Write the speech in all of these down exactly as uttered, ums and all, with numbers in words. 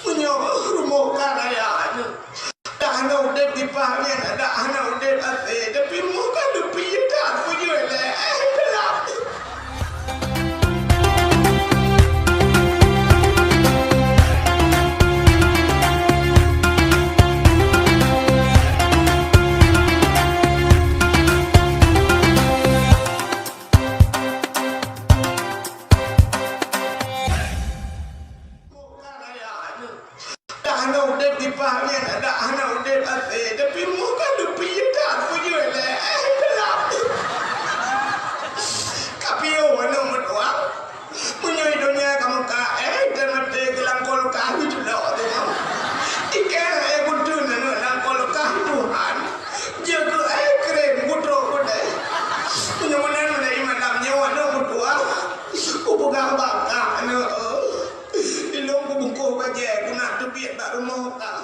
Meunyoe rumoh ka raya nyoe, dak hana udeb dipaih nyan, dak hana udeb asée, tapi rumoh ka dupi, dak peujeuet lé, eh, gelap. Dak hana udeb dipaih nyan, dak hana udeb asée, tapi rumoh ka dupi, dak peujeuet lé, eh, gelap. Ka piôh aneuk meutuah. Meunyoe donya ka meuka, eh, dan maté keu lam kulkas geujulok teuh. Ikan, eh, butun aneuk lam kulkas Tuhan. Jeuet keu, eh, kren butrok keudeh. Meunyoe meunan lé malam nyoe aneuk meutuah. Kupeugah bak kah aneuk, eh. Ilôn kubungkôh bajée, kunak teubiet bak rumoh ka.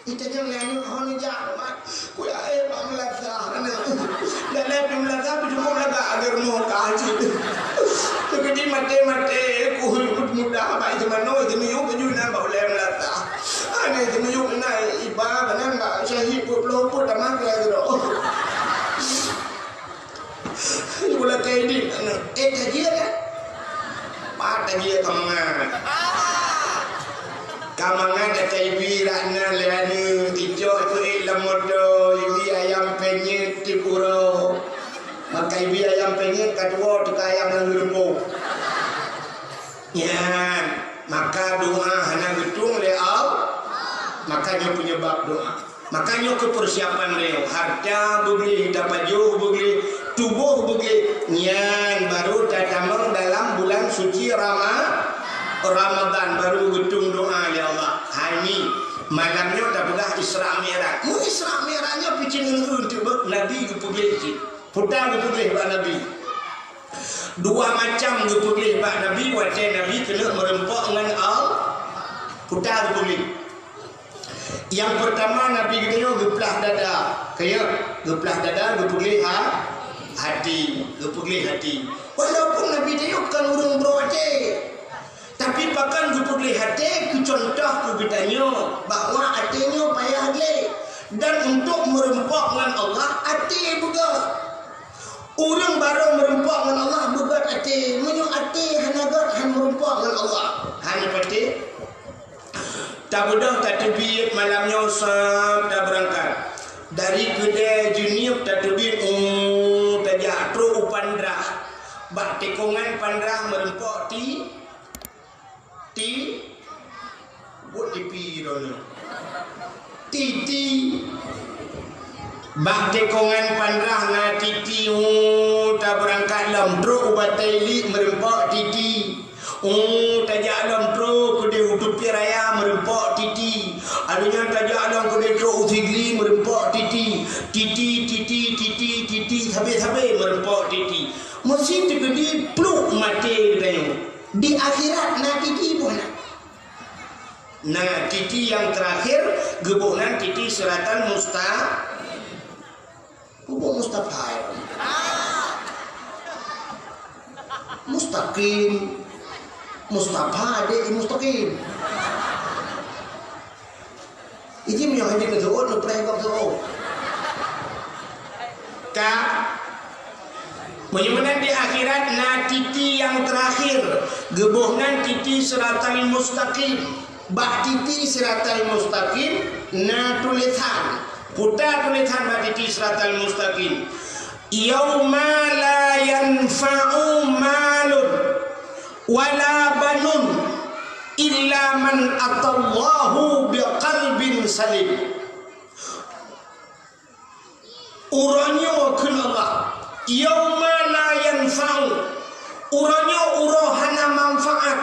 Itajang lé aneuk hon jak mat. Kuyak éh bak meulasah aneuk. Dak lé pih meulasah pih cukup lagak lagée rumoh ka cit. Teukeudi maté-maté kuh mudah bak ijeumanoe, ijeumiyueb baju na bak ulée meulasah. Aneuk ijeumiyueb na iba banan bak syahid peuet ploh peuet tamah keu lagée droe. Ibu lakée idin aneuk. Eh, tajieuk kan? Pat tajieuk ka mangat. Ka mangat ata ibi rak na lé aneuk, icok peuék lam moto, ibi ayam penyet tiep uroe. Maka ibi ayam penyet ka tuwoe teuka ayam lam geureumbong. Nyan, maka doa hana geutueng lé Allah. Maka nyoe penyebab doa. Maka nyoe keu persiapan nyoe, hareuta beugleh, tapajoh beugleh, tuboh beugleh, nyan baru tatamong dalam bulan suci Rama-, Ramadan, baru geutueng doa lé Allah. Hai nyoe, malam nyoe tapeugah Isra Mi'raj. Mun Isra Mi'raj nyoe picéng ngon teuk beuh Nabi geupeugléh cit. Peue geupeugléh bak Nabi. Dua macam geupeugléh bak Nabi watée Nabi keuneuk meureumpok ngon Allah. Peue geupeugléh. Nyang peurtama Nabi geutanyoe geuplah dada. Keu nyoe, geuplah dada geupeugléh ha-, hati, geupeugléh hati. Walaupun Nabi tanyoe kon ureuëng broe até, tapi pakon geupeugléh até keu cuntoh keu geutanyoe bahwa até nyoe payah gleh dan untuk meureumpok ngon Allah até beugöt. Ureuëng barô meureumpok ngon Allah beugöt até, meunyoe até hana göt hana meureumpok ngon Allah. Hana patéh. Tabeudôh tateubiet malam nyoe sab tabeurangkat. Dari keudée Jeunieb tateubiet, u, tajak trok u Pandrah. Bak tikongan Pandrah meureumpok ti, ti, buet tipi droeneuh. Titi. Bak tikongan Pandrah na titi, u, tabeurangkat lom trok u Batée Iliek meureumpok titi. U, tajak lom trok keudeh u Tupiek Raya meureumpok titi. Alheuh nyan tajak lom keudeh trok u Sigli meureumpok titi. Titi, titi, titi, titi, sabe-sabe meureumpok titi. Meusi teukeudi pluek maté geutanyoe. Di akhirat na titi boh na. Na titi nyang teurakhir geuboh nan titi siratal musta-, Peue Mustafa, ya? Mustaqim. Mustafa, dek, mustaqim. Iji meunyoe hana meusuôt, neupreh gob suôt. Ka. Meunyoe meunan di akhirat na titi nyang teurakhir, geuboh nan titi siratal mustaqim. Bak titi siratal mustaqim na tulésan. Peue tulésan bak titi siratal mustaqim. Yauma la yanfa'u malun wala banun illa man atallaha biqalbin salim. Uroe nyoe kheun Allah, yauma la yanfa'u, uroe nyoe uroe hana manfaat,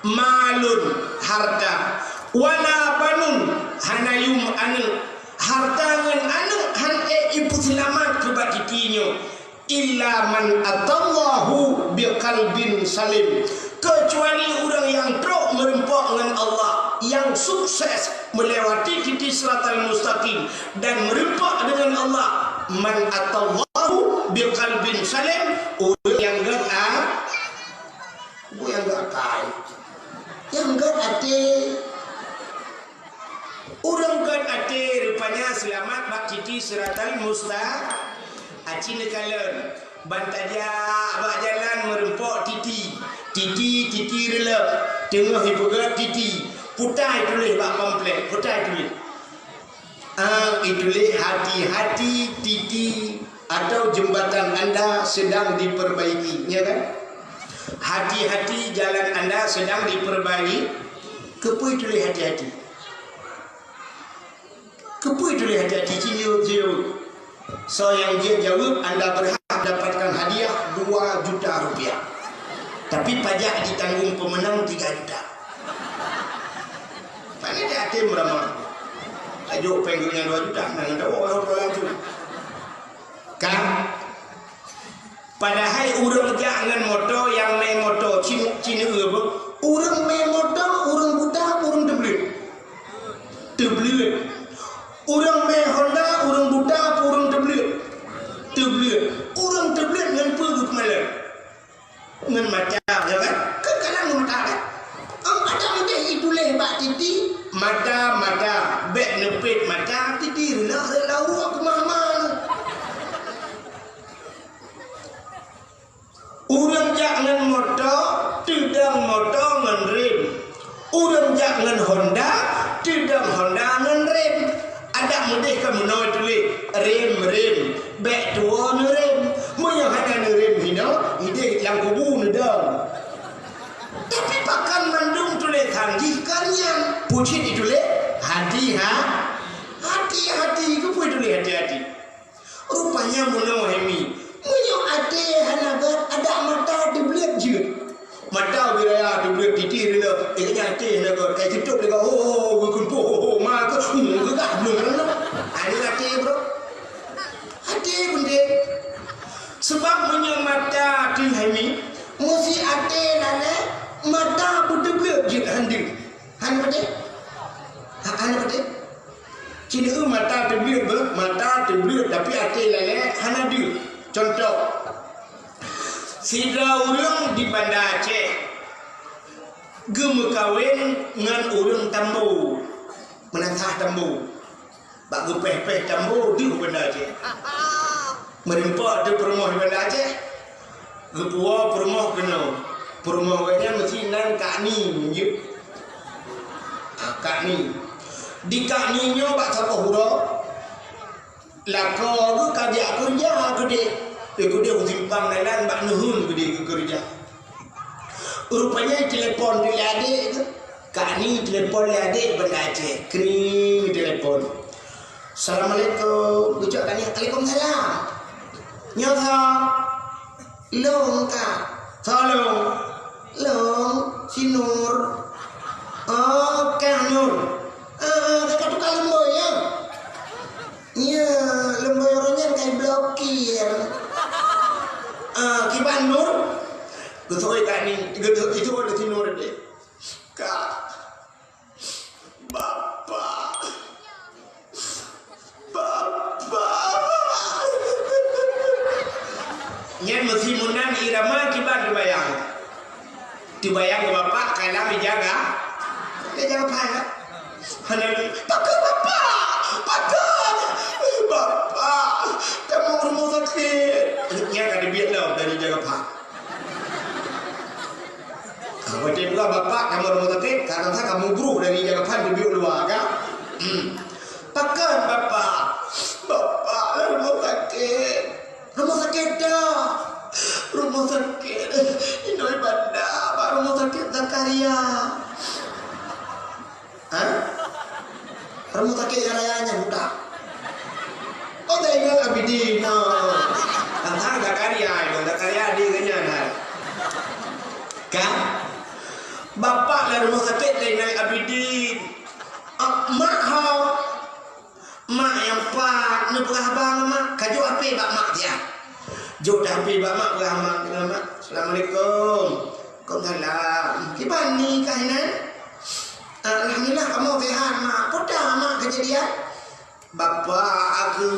malun, harta, wala banun, hana yum aneuëk, harta ngon aneuëk han ék jipeuseulamat keu bak titi nyoe, illa man atallaha biqalbin salim, keucuali ureuëng nyang trok meureumpok ngon Allah, nyang sukses meulewati titi siratal mustaqim dan meureumpok deungon Allah, man atallaha biqalbin salim, ureuëng nyang gét a-, bukan nyang gét akai, nyang gét até. Seulamat bak titi siratal musta-, aci neukalon. Ban tajak bak jalan meureumpok titi. Titi, titi reulok. Teungoh ipeugöt titi. Peue ta ituléh bak pamflet? Peue ta ituléh? Ah, ituléh hati-hati titi atau jembatan anda sedang diperbaiki, ya kan? Hati-hati jalan anda sedang diperbaiki. Keupeue ituléh hati-hati? Keupeue ituléh hati-hati? Ci jaweueb, ci jaweueb. Soe nyang jeuet jaweueb, anda berhak mendapatkan hadiah dua juta rupiah. Tapi pajak ditanggung pemenang tiga juta. Pane di até meuramah. Tajok péng geuh nyan dua juta, nang ada orang orang tu. Kan? Padahai ureuëng jak ngon moto, nyang mé moto, ci-, ci neueu beuh. Ureuëng mé moto, ureuëng buta, ureuëng teubleuet. Teubleuet. Ureuëng mé Honda, ureuëng buta, ureuëng teubleuet. Teubleuet. Ureuëng teubleuet ngon peue geupeumalon? Ngon mata, ya kan? Kan kadang ngon mata, kan? Am, ada mudeh ituléh bak titi, mata, mata. Bék neupet mata, titi reulah rot lau aku mama. Ureuëng jak ngon moto, teudong moto ngon rem. Ureuëng jak ngon Honda, teudong Honda ngon rem. Adak mudeh ka meunoe tuléh, rem, rem. Bék tuwoe neurem. Meunyoe hana neurem hinoe, ideh lam kubu neudong. Tapi pakon mandum tulésan jih kon nyan? Peue cit ituléh? Hati, ha? Hati-hati. Keupeue ituléh hati-hati? Rupanya meunoe hai Mi, meunyoe até hana gét, adak mata teubleuet jeuet. Mata ubé raya teubleuet, titi reuloh, eh, nyan até hana gét, kai teutôb lé gét, ho, ho, ho, geukeumpoh, ho, ho, ma keuh, hmm, geugah blong reuloh. Aneuk até, bro. Até pun deh. Sebab meunyoe mata teuh hai Mi, meusi até lalée, mata beuteubleuet jeuet han deuh. Hana patéh? Ha, hana patéh? Ci neueu mata teubleuet beuh, mata teubleuet tapi até lalée hana deuh. Cuntoh, sidroe ureuëng di Banda Aceh geumeukawen ngon ureuëng Tambo, meunasah Tambo. Bak geupéh-péh Tambo deuh u Banda Aceh. Meureumpok teuh peurumoh di Banda Aceh. Geupuwoe peurumoh keunoe. Peurumoh gobnyan meusti nan Kak Ni jeuet. Ah, Kak Ni. Di Kak Ni nyoe bak saboh uroe, lakoe geuh ka jak keureuja keudeh. Eh, keudeh u simpang dalan bak neuheun keudeh geukeureuja. Rupanya telepon lé adék geuh. Kak Ni telepon lé adék Banda Aceh. Kring telepon. Assalamualaikum. Ucok Kak Ni, "Waalaikumsalam." "Nyoe soe?" "Lôn, Kak." "Soe lôn?" "Lôn, si Nur." "Oh, Kak Nur." "Eh, eh, ka tukang leumbôi, ya?" "Iya, leumbôi uroe nyan ka iblokir." "Ah, kiban Nur?" Geuseuôt Kak Ni, geuseuôt, geuseuôt lé si Nur deh. "Kak, Bapak, Bapak." Nyan meusi meunan irama kiban teubayang. Teubayang keu bapak ka lam ija ga-, ija gaphan, kan? Hana lé, "Pakon bapak? Pakon? Bapak, kamoe rumoh sakét." Nyan ka teubiet lom dari ija gaphan. Watèe peugah bapak kamoe rumoh sakét, kadang-kadang kamoe brôk dari ija gaphan teubiet luwa, kan? Hmm. "Pakon bapak? Bapak lam rumoh sakét." "Rumoh sakét dah." "Rumoh sakét inoe Banda, bak rumoh sakét Zakaria." "Hah? Rumoh sakét nyang raya nyan budak?" "Oh, Zainal Abidin, no." Tantang Zakaria, itu Zakaria di nyan, hai. Kan? "Bapak lam rumoh sakét Zainal Abidin." "Ah, mak ho?" "Mak nyang pat, neupeugah haba ngon mak." Ka jok hapé bak mak dia. Jok dah hapé bak mak, peugah mak, "Assalamualaikum." "Waalaikumsalam. Kiban Ni kah inan?" "Alhamdulillah, kamoe sehat, Mak." "Peue ta, Mak, keujadian?" "Bapak aku,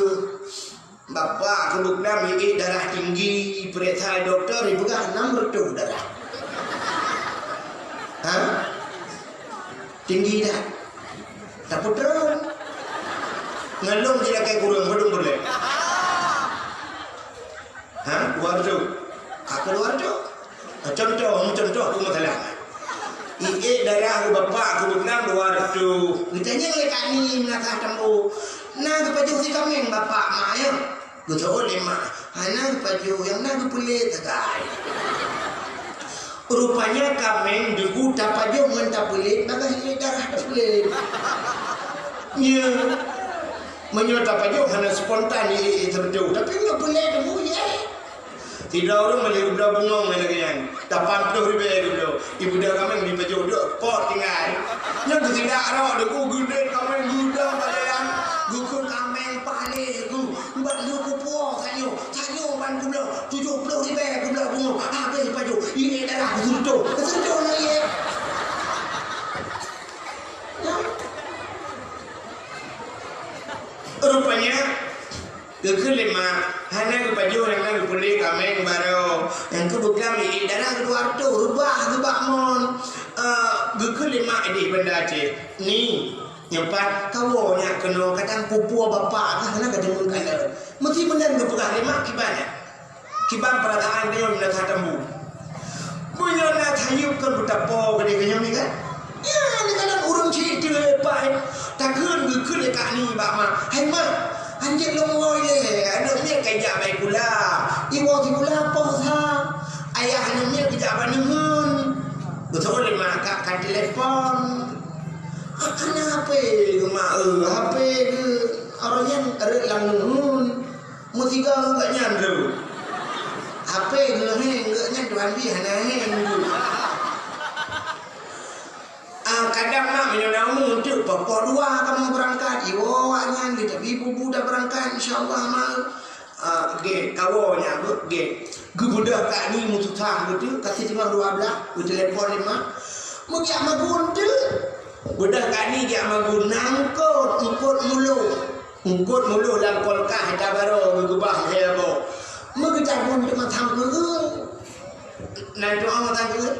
bapak aku beuguna miet darah tinggi, peuriksa dokto, ipeugah enam reutôh darah." "Hah? Tinggi dah?" "Tapeutron." Ngon lôn jilakée kureueng, padum peureulée? Ha? Dua reutôh? Ka keu dua reutôh? Contoh, contoh, peue masalah? Iék darah keu bapak keu beunang dua reutôh. Geutanyong lé Kak Ni meunasah tambo. Na geupajoh si kaméng bapak mak, ya? Geuseuôt lé mak. Hana geupajoh, nyang na geupeulét sagai. Rupanya kaméng deungon tapajoh ngon tapeulét, bagaih iék darah tapeulét. Nyo. Meunyoe tapajoh hana spontan iék, iék teubeutôi, tapi meunyoe peulét deungon iék. Sidroe ureueng meuleueh geubloe bungong lagée nyan, lapan ploh ribée geubloe. Ibu dah kaméng jipajoh duek pot tinggai. Nyan geusidak rot deungon geudeh kaméng geudah bak jalan. Geukheun kaméng paléh geuh. Ubat lheueh kupuwoe tanyoe, tanyoe ban kubloe tujoh ploh ribée kubloe bungong, habéh pajoh, iék darah keuseureutoh, keuseureutoh na iék. Rupanya, geukheun lé mak, hana geupajoh nyang na geupeulét kaméng baroe. Nyang keu beuklam iék darah keu dua reutôh, reubah geubak mon. Eh, geukheun lé mak idéh Banda Aceh, "Ni, nyoe pat kawoe nyak keunoe kadang pupuwoe bapak ka hana ka deungon kalon." Meusti meunan geupeugah lé mak kiban nyan. Kiban peurasaan geuh nyoe na that tambu. Meunyoe na that yub kan beutapo geude geuh nyoe kan? Ya, ni kan ureueng cit teuh leupah. Takheun geukheun lé Kak Ni bak mak, "Hai mak, hanjeuet lôn woe ilée, aneuk miet ka jak bak sikula. Iwoe sikula poh sa. Ayah aneuk miet geujak bak neuheun." Beutôi lé mak ka, ka telepon. Hana H P geuh mak, eh, H P geuh. Awak nyan rhot lam neuheun. Meusigoe ngon gobnyan lom. H P geuh heng, gobnyan Tuhan pih hana heng lom. Ah, kadang mak meunyoe na umu teuk poh-poh dua kamoe beurangkat, iwoe awaknyan, geutabi bubu tabeurangkat, insya Allah mak. Ah, gét, kawoe nyan beuh, gét. Geubeudôh Kak Ni meususah geuh teuk, ka siteungoh dua blaih, geutelepon lé mak. Meugiak magun teuk. Beudôh Kak Ni giak magun, na eungkôt, eungkôt mulo. Eungkôt mulo lam kulkas, ita baroe geukeubah lhèe boh. Meugeutabun teuk mantong keueung. Nan tu'oh mantong keueung.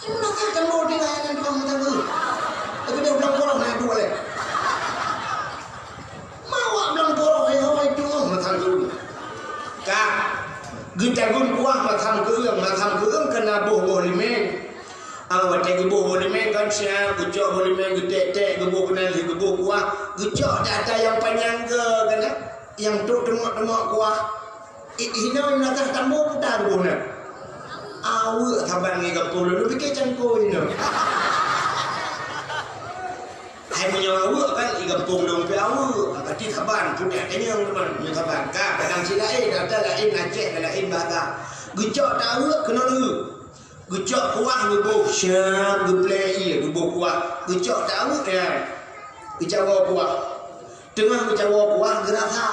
Mantong keueung tinggai nan tu'oh mantong keueung. Tapi dia blang poroh na dua lé. Mawak blang poroh, eh, hôi tu'oh mantong keueung. Ka, geutagun kuah mantong keueung, mantong keueung keunan boh-boh limeng. Ah, watèe geuboh boh limeng kan siap, geucok boh limeng geutek-tek, geuboh keunan lheueh geuboh kuah, geucok ata-ata nyang panyang keu keunan, nyang trok teumok-teumok kuah. I, hinoe meunasah tambo puta geuboh nyan. Aweuek saban ngon gampông lôn, lôn pike cangkôi nyoe. Hai meunyoe aweuek kan, i gampông lôn pih aweuek, berarti saban, puta tanyong teuma, nyoe saban. Ka, kadang cit laén, ata laén Aceh, laén bahasa. Geucok ta aweuek keunoe lheueh. Geucok kuah geuboh, siap geuplè ié geuboh kuah. Geucok ta aweuek nyan. Geucawoe kuah. Teungoh geucawoe kuah geurasa.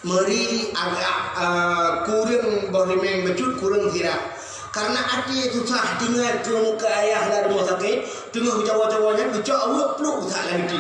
Meuri agak, eh, kureueng boh limeng bacut, kureueng sira. Karena até susah teuingat keu muka ayah lam rumoh sakét, teungoh geucawoe-cawoe nyan geucok aweuek pluek usak lam geuti.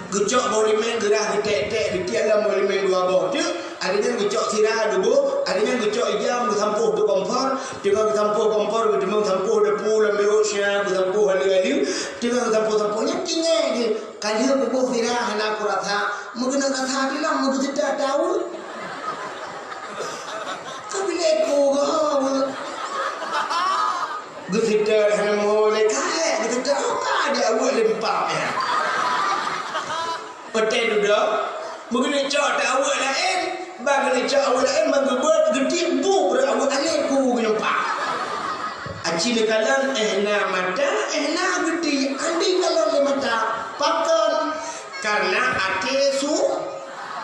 Geucok boh limeng geurah geutek-tek, geutiek lom boh limeng dua boh teuk, akhé nyan geucok sira geuboh, akhé nyan geucok ijam geusampôh keu kompor, teungoh geusampôh kompor geuteumeung sampôh depu lam biwok siap geusampôh aleue-aleue, teungoh geusampôh-sampôh nyan tinggai geuh. Ka lheueh geuboh sira hana kurasa, meugeunong rasa tilom meugeuseudah taweuek. Ka bilé ku geuh. Geuseutôt hana meuho lé kayèe, geuseutôt ka ada aweuek lé meupak nyan. Watèe dudoe, meugeuneucok ta aweuek laén, ban geuneuk cok aweuek laén, ban geubeuet geutiek bu rot aweuek alèh ku geumeupak. Aci neukalon, eh na mata, eh na geutiek, hana kalon lé mata. Pakon? Karena até su-,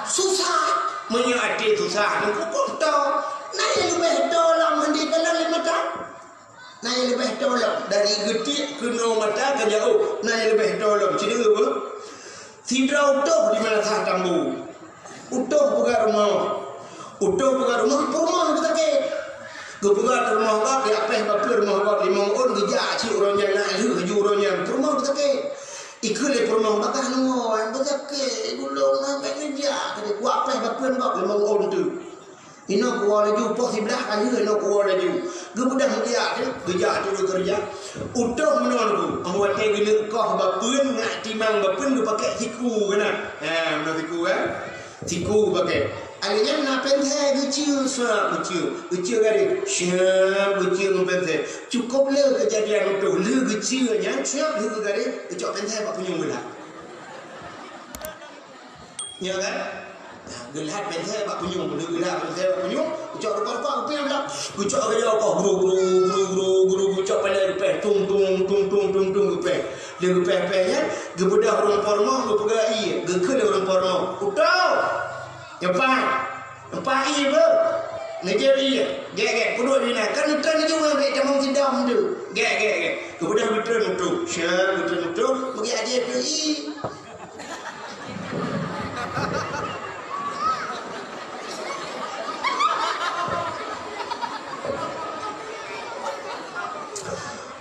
susah. Meunyoe até susah, neukukok to. Na nyang leubeh to lom hana kalon lé mata. Na nyang leubeh tolom dari geutiek keunoe mata ka jauh. Na nyang leubeh tolom. Ci deungoe beuh? Sidroe utôh di Meunasah Tambu. Utôh peugah rumoh. Utôh peugah rumoh, peurumoh beusakét. Geupeugah rumoh gob, geujak péh bapeue rumoh gob limong ôn, geujak cit uroe nyan na lheueh laju uroe nyan. Peurumoh beusakét. Ikheun lé peurumoh, "Bagaih nyoe, beusakét, gulong na bèk neujak," kheun, "kuat péh bapeue gob limong ôn teuh." Inoe kuwoe laju, poh siblaih ka lheueh inoe kuwoe laju. Geubeudôh meujak teuh, geujak teuh geukeureuja. Utôh meunoe laju, 'oh watèe geuneuk koh bapeuen, ngat timang bapeuen geupakèe siku keunan. Ha, meunoe siku kan? Siku geupakèe. Akhirnya na pensèl geucue, sa geucue. Geucue garéh, sa geucue ngon pensèl. Cukôp le keujadian utôh, le geucue nyan, sa lheueh geugaréh, geucok pensèl bak punyueng geulah. Ya kan? Nah, geulhat pensèl bak punyueng, geulhat pensèl bak punyueng, geucok rupa-rupa geupèh blah. Geucok keudroe, guru, guru, guru, guru, guru, geucok palèe geupèh, tung, tung, tung, tung, tung, tung, geupèh. Lheueh geupèh-pèh nyan, geubeudôh ureueng po rumoh, geupeugah ie, geukheun lé ureueng po rumoh. Utôh! Nyoe pat! Nyoe pat ie beuh! Neujép ie! Gèt, gèt, peuduek di na. Kan neutron neujép ie, bèk tamong sidom tu. Gèt, gèt, gèt. Geubeudôh geutron utôh. Sa geutron utôh, meugèt até ie.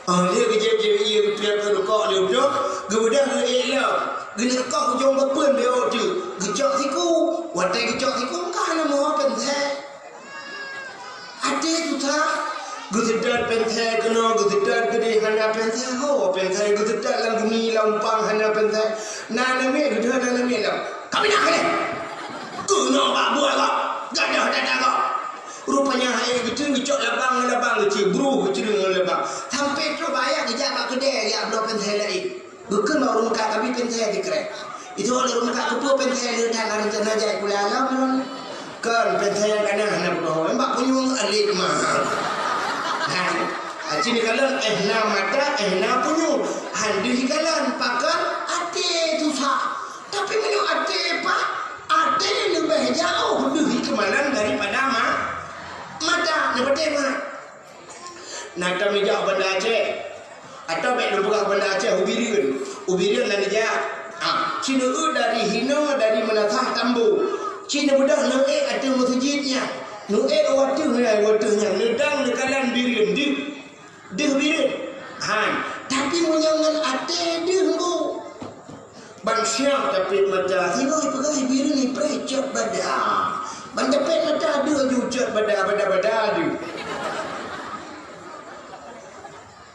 'Oh lheueh geujép-jép ie, geupiep keu rukok lé ubé, geubeudôh geuék lom. Geuneuk koh ujong bapeuen bèe teuk, geucok siku. Watèe geucok siku, ka hana meuho pensèl. Até susah, geuseutôt pensèl keunoe, geuseutôt keudéh hana pensèl, ho pensèl, geuseutôt lam gumi, lam umpang hana pensèl. Na namiet geutanyoe, na namiet lom. Ka pinah keudéh. Keunoe bak buet gob, gadôh dada gob. Rupanya hai geuteun geucok labang ngon labang geucue, bruh geucue ngon labang. Sampoe trôk bak ayah geujak bak keudè, jak bloe pensèl laén. Geukheun bak ureueng meukat, "Abi, pensèl sikrek." Itu ureueng meukat, "Keupeue pensèl lé that, rencana jai pula lom lôn." Kon, pensèl nyang ka na hana peunoh, bak punyueng alet mah. Hai, aci neukalon, eh na mata, eh na punyueng. Han deuh ikalon, pakon até susah. Tapi meunyoe até pah, até leubeh jaoh deuh ikeumalon daripada ma-, mata. Neupatéh mat. Na tameujak u Banda Aceh. Atawa bèk lôn peugah Banda Aceh, u Bireuen. U Bireuen na neujak. Ah, ci neueu dari hinoe, dari Meunasah Tambo. Ci neubeudôh neuék ateueh meuseujid nyan. Neuék u ateueh nyan, u ateueh nyan. Neudong neukalon Bireuen deuh. Deuh Bireuen. Han. Tapi meunyoe ngon até deuh, Bu. Ban siap tapét mata, singoh ipeugah Bireuen ipreh cot bada. Ban tapét mata deuh aju cot bada, bada-bada deuh.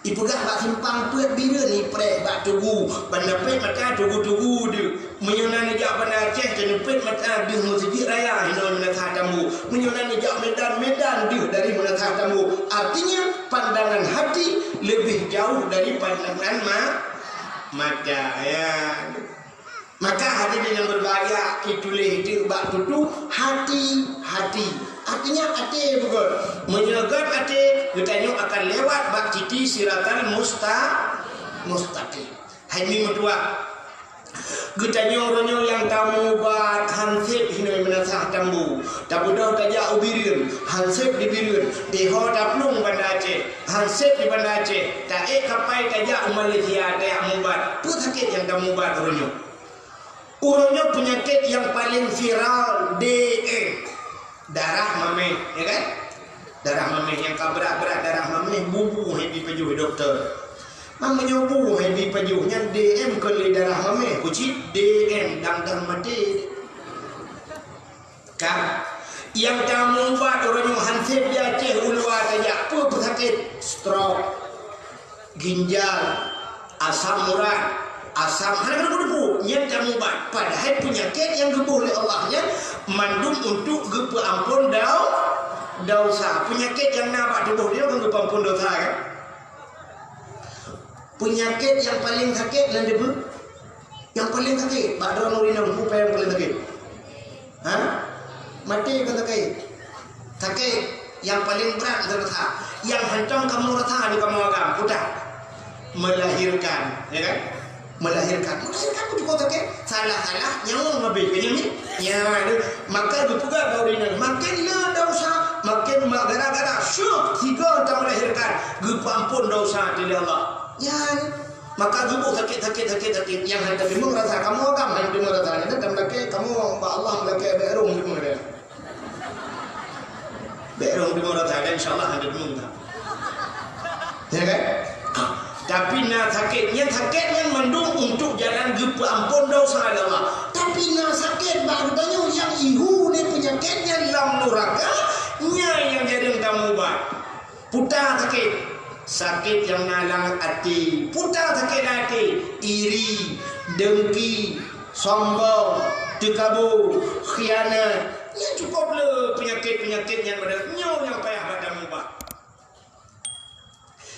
Ipeugah bak simpang peuet Bireuen ipreh bak tugu. Ban tapét mata tugu-tugu deuh. Meunyoe na neujak Banda Aceh, taneupét mata deuh Meuseujid Raya hinoe Meunasah Tambo. Meunyoe na neujak Medan, Medan deuh dari Meunasah Tambo. Artinya, pandangan hati lebih jauh dari pandangan ma-, mata. Ya. Maka hadirin yang berbahagia, ituléh teuk bak tutoe hati-hati. Artinya até beugöt. Meunyoe göt até, geutanyoe akan lewat bak titi siratal musta-, mustaqim. Hai mi meutuah. Geutanyoe uroe nyoe nyang tamubat han sép hinoe Meunasah Tambo. Tabeudôh tajak u Bireuen, han sép di Bireuen. Di ho taplueng Banda Aceh, han sép di Banda Aceh. Taék kapai tajak u Malaysia, tajak mubat. Peue sakét nyang tamubat uroe nyoe? Uroe nyoe peunyakét nyang paleng viral D M, darah maméh, ya kan? Darah maméh nyang ka brat-brat darah maméh, bu-bu hai bi pajoh dokto. Meunyoe bu hai bi pajoh nyan D M kon lé darah maméh, kucit D M dang-dang maté. Ka, nyang tamubat uroe nyoe han sép di Aceh u luwa tajak, peue peusakét? Stroke, ginjal, asam urat, asam, hana keuneuk-keuneuk, nyan tamubat. Padahai peunyakét nyang geuboh lé Allah nyan mandum untuk geupeuamphon dau-, dosa. Peunyakét nyang na bak tuboh droe kan geupeuamphon dosa, kan? Peunyakét nyang paleng sakét nan deuh, nyang paleng sakét bak droeneuh inong, peue nyang paleng sakét? Ha? Maté kon sakét. Sakét nyang paleng brat geureusah, nyang hantom kamoe rasa di kamoe agam, peue that? Melahirkan, ya kan? Melahirkan. Melahirkan pun cukup sakét. Salah-salah, nyawöng habéh. Ka nyan, ya? Ya, tu. Maka geupeugah bak ureueng inong, makin na dosa, makin ma-, gara-gara syok sigoe tamelahirkan, geupeuamphon dosa lé Allah. Ya, tu. Maka geuboh sakét, sakét, sakét, sakét. Nyang han teurimong rasa, kamoe agam han teurimong rasa. Nyan tameulakèe, kamoe bak Allah meulakèe bèk rhong teurimong rasa. Bèk rhong teurimong rasa, insya Allah han teurimong rasa. Ya kan? Ah, tapi na sakét, nyan sakét nyan mandum untuk jalan geupeuamphon dosa lé Allah. Tapi na sakét bak geutanyoe nyang ihu lé peunyakét nyan lam nuraka, Puta sakét, sakét nyang na lam até. Puta sakét lam até, iri, dengki, sombong, teukabô, khianat. Nyan cukôp le peunyakét-peunyakét nyang beureukat nyoe nyang payah bak tamubat.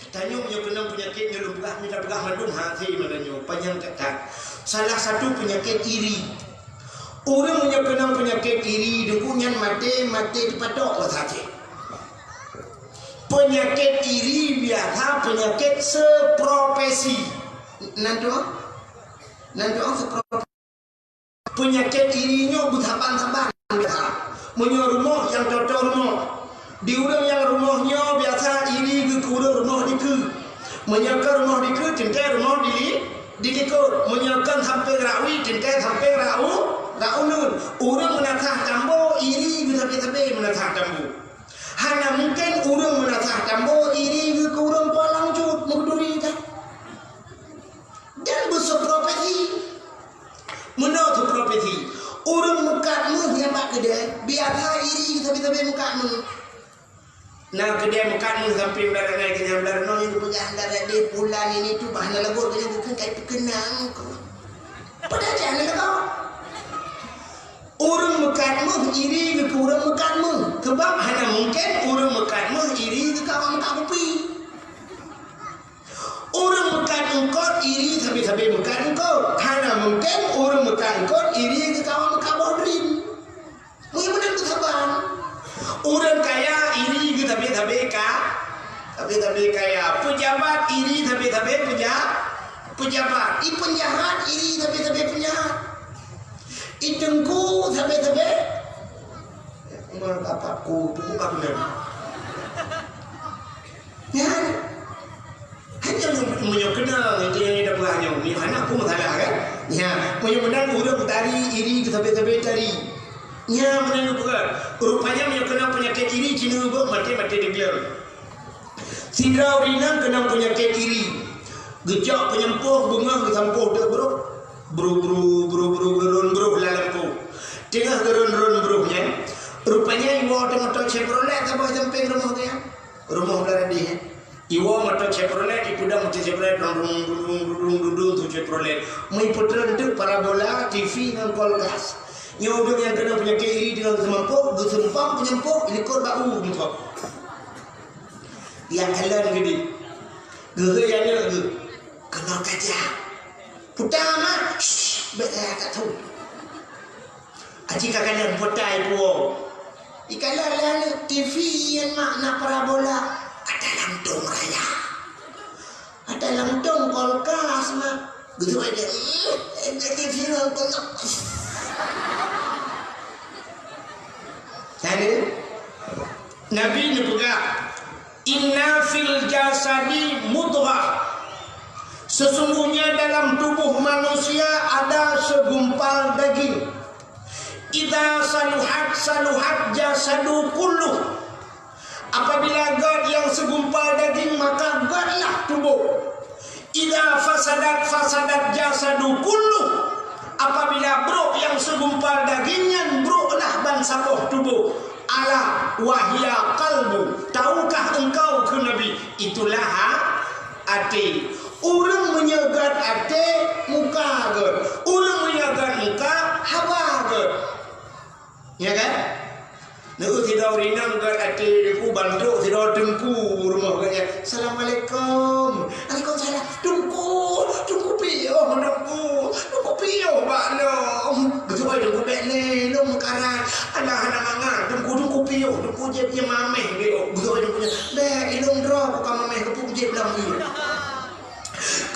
Tanyoe nyoe keunong peunyakét nyoe lôn peugah, mita peugah mandum hase malam nyoe, panyang that-that. Salah satu peunyakét iri. Ureuëng nyang keunong peunyakét iri, deungon nyan maté, maté teupatok rasa cit. Peunyakét iri biasa peunyakét seupropesi. Nan tu? Nan tu seupropesi. Peunyakét iri nyoe beusaban-saban biasa. Meunyoe rumoh nyang toto rumoh. Di ureuëng nyang rumoh nyoe biasa iri geuh keu ureuëng rumoh dikeue. Meunyoe keu rumoh dikeue teuntée rumoh di, di likot. Meunyoe keu sampéng rawi teuntée sampéng rau, rau uneun. Ureuëng meunasah tambo iri geuh sabe-sabe meunasah tambo. Hana mungken ureuëng meunasah tambo iri geuh keu ureuëng palang cut meuduri ka. Dan beuseupropesi. Meunoe seupropesi. Ureuëng meukat méuh nyang bak keudè, biasa iri sabe-sabe meukat méuh. Na keudè meukat méuh sampéng blah rot nyan keu nyan blah rot nyoe nyang geupeugah blah rot deh pulan ini tu bah na lagot keu nyan geukheun kai peukeunang keu. Padahai jih hana lagot. Ureuëng meukat méuh iri geuh keu ureuëng meukat méuh. Keubab hana mungken ureuëng meukat méuh iri geuh keu awak meukat kupi. Ureuëng meukat eungkot iri sabe-sabe meukat eungkot. Hana mungken ureuëng meukat eungkot iri geuh keu awak meukat boh drien. Meunyoe meunan beusaban. Ureuëng kaya iri geuh sabe-sabe ka, sabe-sabe kaya. Peujabat iri sabe-sabe peuja-, peujabat. I peunjahat iri sabe-sabe peunjahat. I teungku sabe-sabe. Meukapat ku, teungku ka beunang. Nyan. Hanya meunyoe, meunyoe keunong, itu nyang ida peugah nyoe. Meunyoe hana pun masalah, kan? Nya, meunyoe meunan ureuëng tari iri geuh sabe-sabe tari. Nya, meunan geupeugah. Rupanya meunyoe keunong peunyakét iri, jineuk beuet maté-maté degleung. Sidroe ureuëng inong keunong peunyakét iri. Geucok peunyampôh beungoh geusampôh deuek brôh. Brôh, brôh, brôh, brôh, geuron brôh lam lampôh. Teungoh geuron-ron brôh nyan, rupanya iwoe teumoto Chevrolet saboh sampéng rumoh geuh nyan. Rumoh blah rot deh nyan. Iwoe moto Chevrolet, ipeudong moto Chevrolet, dung, dung, dung, dung, dung, dung, tu Chevrolet. Meuipeutreun teuk parabola, T V ngon kulkas. Nyoe ureuëng nyang keunong peunyakét iri deungon geusampôh, geuseumpang peunyampôh, ilikot bak u muphom. Nyang kalon geude. Geuhôi aneuk geuh. Keunoe ka jak. Puta mak. Shh, bék lagak that. Aji ka kalon puta ipuwoe. Ikalon lé aneuk T V nyan mak na parabola. Ada lantong raya. Ada lantong kulkas mak. Geuduek dia. Hmm, T V ngon kulkas. Jadi, Nabi neupeugah, "Inna fil jasadi mudghah." Sesungguhnya dalam tubuh manusia ada segumpal daging. Idza saluhat, saluhat jasadu kulluh. Apabila gét nyang segumpal daging, maka gétlah tuboh. Idza fasadat, fasadat jasadu kulluh. Apabila brôk nyang segumpal daging nyan, brôklah ban saboh tuboh. Ala wa hiya qalbu. Tahukah engkau, kheun Nabi, itulah ha-, até. Ureuëng meunyoe gét até, muka gét. Ureuëng meunyoe gét muka, haba gét. Ya kan? Neu sidroe ureuëng inong gét até teungku, ban trok sidroe teungku rumoh gét nyan. "Assalamualaikum." "Waalaikumsalam." "Teungku, teungku piôh, teungku. Teungku piôh bak lôn." Geutuwai teungku, "Bék lé, lôn meukarat." "Alah, hana mangat. Teungku, teungku piôh. Teungku jieb ié mamèh." Geutuwai teungku nyan, "Bék, ilôn droe buka mamèh, geupeujieb lam ié."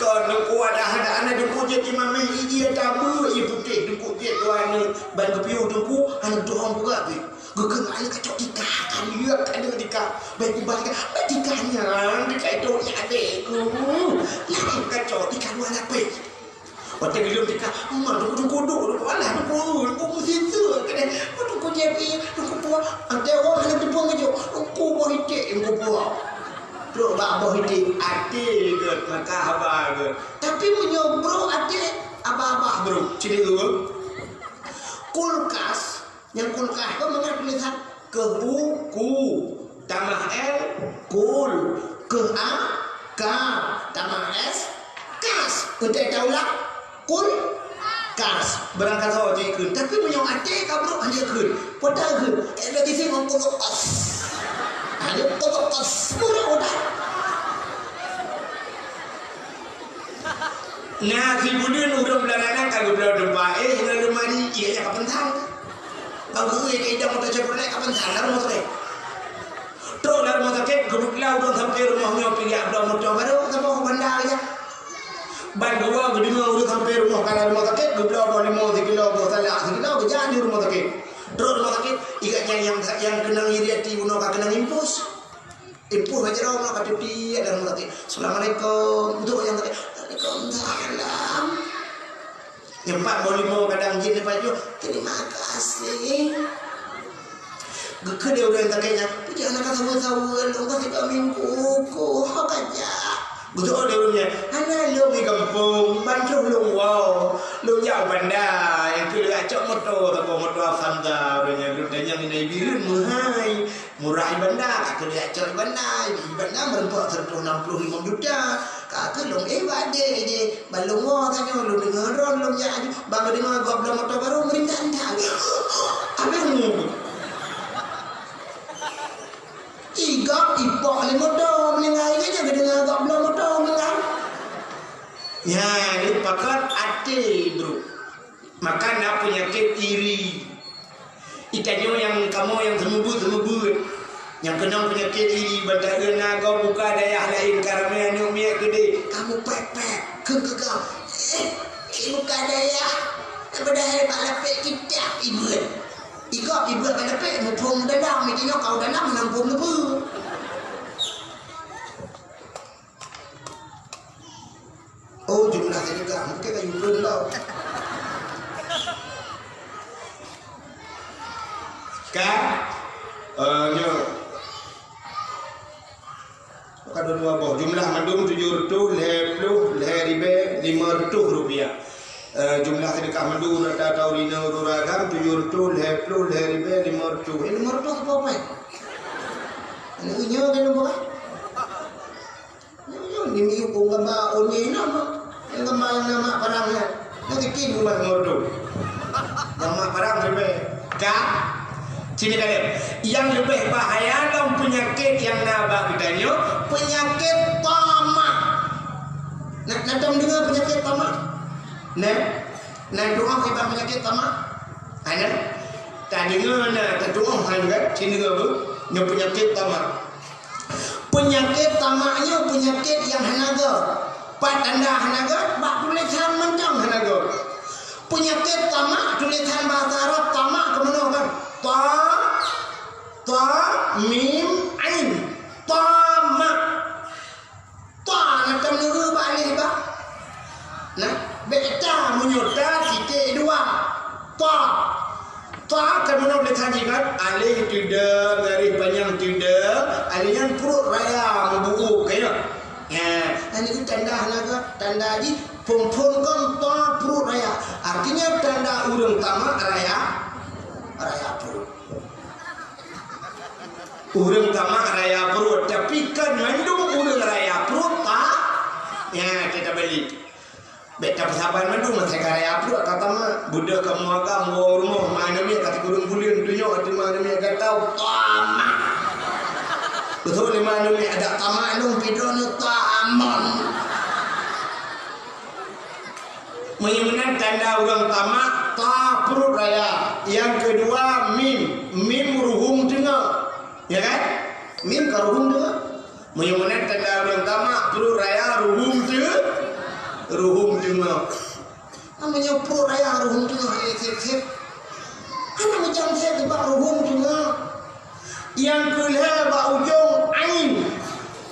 Kon teungku ada, ada aneuk teungku jieb ié mamèh, ié tabeue, ié putéh teungku jieb dua aneuk ban geupiôh teungku, aneuk tuha peugah pih. Geukheun aneuk kacok tika, ka liek aneuk tika. Bék ubah tika, bék tika nyan, tika itu nyan adék ku. Nyan kacok tika dua lapéh. Watèe geulheueh tika, "Ma, teungku, teungku, duek, teungku, alah, teungku, teungku, meusiseuk keudéh. Ma, teungku, jieb ié, teungku, puwoe." Watèe woe hana teupeu geujok, teungku, boh iték, teungku, puwoe. Trok bak boh iték, até gét, maka haba gét. Tapi meunyoe brôk até, abah-abah brôk, cit ureuëng. Kulkas, nyang kulkas keu mangat tulisan keu u, ku, tamah l, ku, Keu a, ka, tamah s, kas. Eunteuk taulang, kul, kas. Beurangkasoe jikheun. Tapi meunyoe até ka brok hana jikheun. Peue takheun? Eh, lagèe si ngon kuluk as. Hana kuluk as. Murah udah. Na sibuleuen ureueng beularanan ka geubloe teumpat, eh, lam lemari, ié ka peuntan. Ka geuék keu idang moto Chevrolet ka peuntan, lam rumoh sakét. Trok lam rumoh sakét, geubloe ureueng sampoe rumoh nyoe pih jak bloe moto barô, saboh banda jak. Ban dua geudeungoe ureueng sampoe rumoh ka lam rumoh sakét, geubloe boh limong sikilo, boh salak sikilo, geujak di rumoh sakét. Trok rumoh sakét, ingat nyang, nyang, nyang keunong iri até bunoe ka keunong impus. Impus bak jaroe ka teubiet lam rumoh sakét. "Assalamualaikum." Untuk nyang sakét, "Waalaikumsalam." Nyang pat boh limong kadang jih leupah jih, "Terima kasih." Geukheun lé ureueng sakét nyan, "Peue jih hana ka saweue-saweue lôn, ka sigoe minggu ka jak." Geuseuôt lé ureueng nyan, "Hana lôn di gampông, ban troh lôn woe. Lôn jak u banda, nyang keu lôn jak cok moto, saboh moto Avanza ureueng nyan, lôn tanyong inan Bireuen meuhai." Murah i banda, ka keuneuk jak cok i banda, i banda meureumpok sireutôh nam ploh limong juta. Ka keuneuk lôn éh bak adék jih, ban lôn woe tanyoe, lôn deungoe droen, lôn jak aju, ban geudeungoe gob bloe moto barô, meurindak-rindak. Abéh mu. I gob ipok lé moto, meuninggai nyan geudeungoe gob bloe moto, meuninggai. Nyan, pakon até, bro. Maka na peunyakét iri. Geutanyoe nyang kamoe nyang seumeubeuet-seumeubeuet, nyang keunong peunyakét iri, ban taeu na gob buka dayah laén ka ramé aneuk miet keudéh, kamoe pèt-pèt, kheun keu gob, "Eh, i buka dayah, padahai bak lapék kitab ibeuet." I gob ibeuet bak lapék, muphom dalam, i tanyoe kau dalam, meunan phom neubeuet. Oh, jumlah sedekah. Mungkin kayu pun tau. Kan? Eh, nyo. Bukan dua boh. Jumlah mandum tujuh reutôh lhèe ploh lhèe ribèe lima reutôh rupiah. Eh, jumlah sedekah mandum rata tau rina ureueng agam tujuh reutôh lhèe ploh lhèe ribèe lima reutôh. Eh, lima reutôh apa, apa? Ini nyo kan bukan? Nyoe, nyoe, ni miyup ureueng gamba, oh, nyoe nama. Nyang gamba nyang na mak parang nyan. Nyan tikim umat ngon reutôh. Nyang mak parang ribèe. Ka? Sini kalian. Nyang leubeh bahaya lom peunyakét nyang na bak geutanyoe, peunyakét tamak. Na, na tom deungoe peunyakét tamak? Na? Na tu'oh kiban peunyakét tamak? Hana? Tadeungoe na, tatu'oh hana kan? Sini deungoe bu. Nyoe peunyakét tamak. Peunyakét tamak nyoe peunyakét nyang hana göt. Pat tanda hana göt, bak tulésan mantong hana göt. Peunyakét tamak, tulésan bahasa Arab tamak keu meunoe kan? Ta, ta, mim, ain. Tamak. Ta na tom neueu bak aleh ba. Nah, bèk ta meunyoe ta titik dua. Ta. Ta ka meunoe lé tadi kan, aleh teude, garéh panyang teude, aleh nyan pruet raya meubuuk kaya. Ya, dan itu tanda hana göt, tanda jih phon-phon kon ta pruet raya. Artinya tanda ureueng tamak raya, raya pruet. Ureueng tamak raya pruet, tapi kan mandum ureueng raya pruet ta-, ya, kita beli. Bèk tapeusaban mandum, masa ka raya pruet ka tamak. Beudôh kamoe agam woe rumoh, ma aneuk miet ka sikureueng buleuen, tunyok ateueh ma aneuk miet ka tau tamak. Beutôi lé ma aneuk miet, adak tamak lôn pih droeneuh tamong. Meunyoe meunan tanda ureueng tamak, ta pruet raya. Nyang keudua, mim. Mim ruhueng teungoh. Ya kan? Mim ka ruhueng teungoh. Meunyoe meunan tanda ureueng tamak, pruet raya, ruhueng teu-, ruhueng teungoh. Meunyoe pruet raya, ruhueng teungoh, eh, sép-sép. Hana meucam sép bak ruhueng teungoh. Nyang keulhèe bak ujong ain.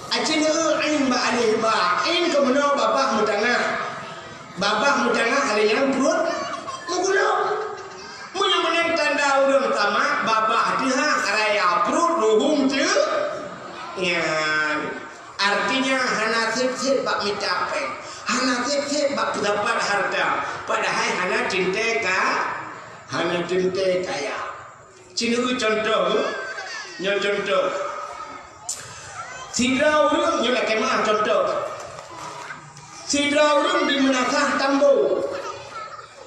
Aci neueu ain bak aleh ba. Ain keu meunoe babah meutangah. Babah meutangah aleh nyan pruet meugulong. Meunyoe meunan tanda ureueng tamak, babah teuhah, raya pruet, ruhueng teu-, nyan. Artinya hana sép-sép bak mita péng, hana sép-sép bak peusapat hareuta, padahai hana teuntèe ka, hana teuntèe kaya. Ci neueu cuntoh, nyoe cuntoh. Sidroe ureuëng, nyoe lakée meuah contoh. Sidroe ureuëng di Meunasah Tambo.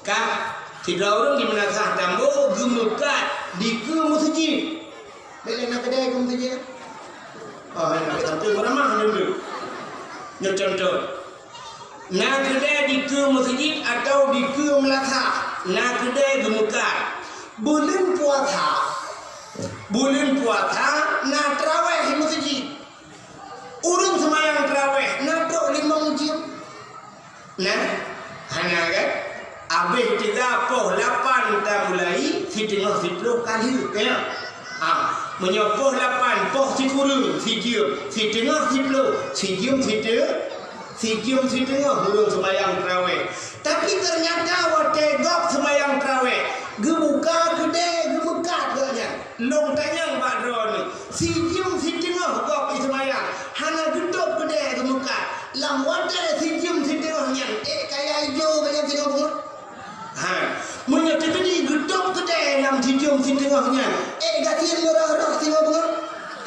Ka, sidroe ureuëng di Meunasah Tambo geumeukat dikeue meuseujid. Bèk lé na keudè keu meuseujid. Oh, na keudè sampoe beuramah nyoe. Nyoe contoh. Na keudè dikeue meuseujid atawa dikeue meulasah. Na keudè geumeukat. Buleuen puasa, buleuen puasa na traweh di meuseujid. Ureuëng seumayang traweh na trok limong jeuem. Nah, hana kan? Abéh teuga poh lapan tamulai, siteungoh siploh ka lheueh, ya. Ha, meunyoe poh lapan, poh sikureueng, sijeuem, siteungoh siploh, sijeuem site-, sijeuem siteungoh ureuëng seumayang traweh. Tapi teunyata watée gob seumayang traweh, geubuka keudè, geumeukat gobnyan. Lôn tanyong bak droeneuh, sijeuem siteungoh gob jiseumayang, hana geutôb keudè geumeukat. Lam watée sijeuem siteungoh nyan, ék kaya ijo bak nyan singoh beungoh? Ha, meunyoe teukeudi geutôb keudè lam sijeuem siteungoh nyan, ék gasien meurôh-rôh singoh beungoh?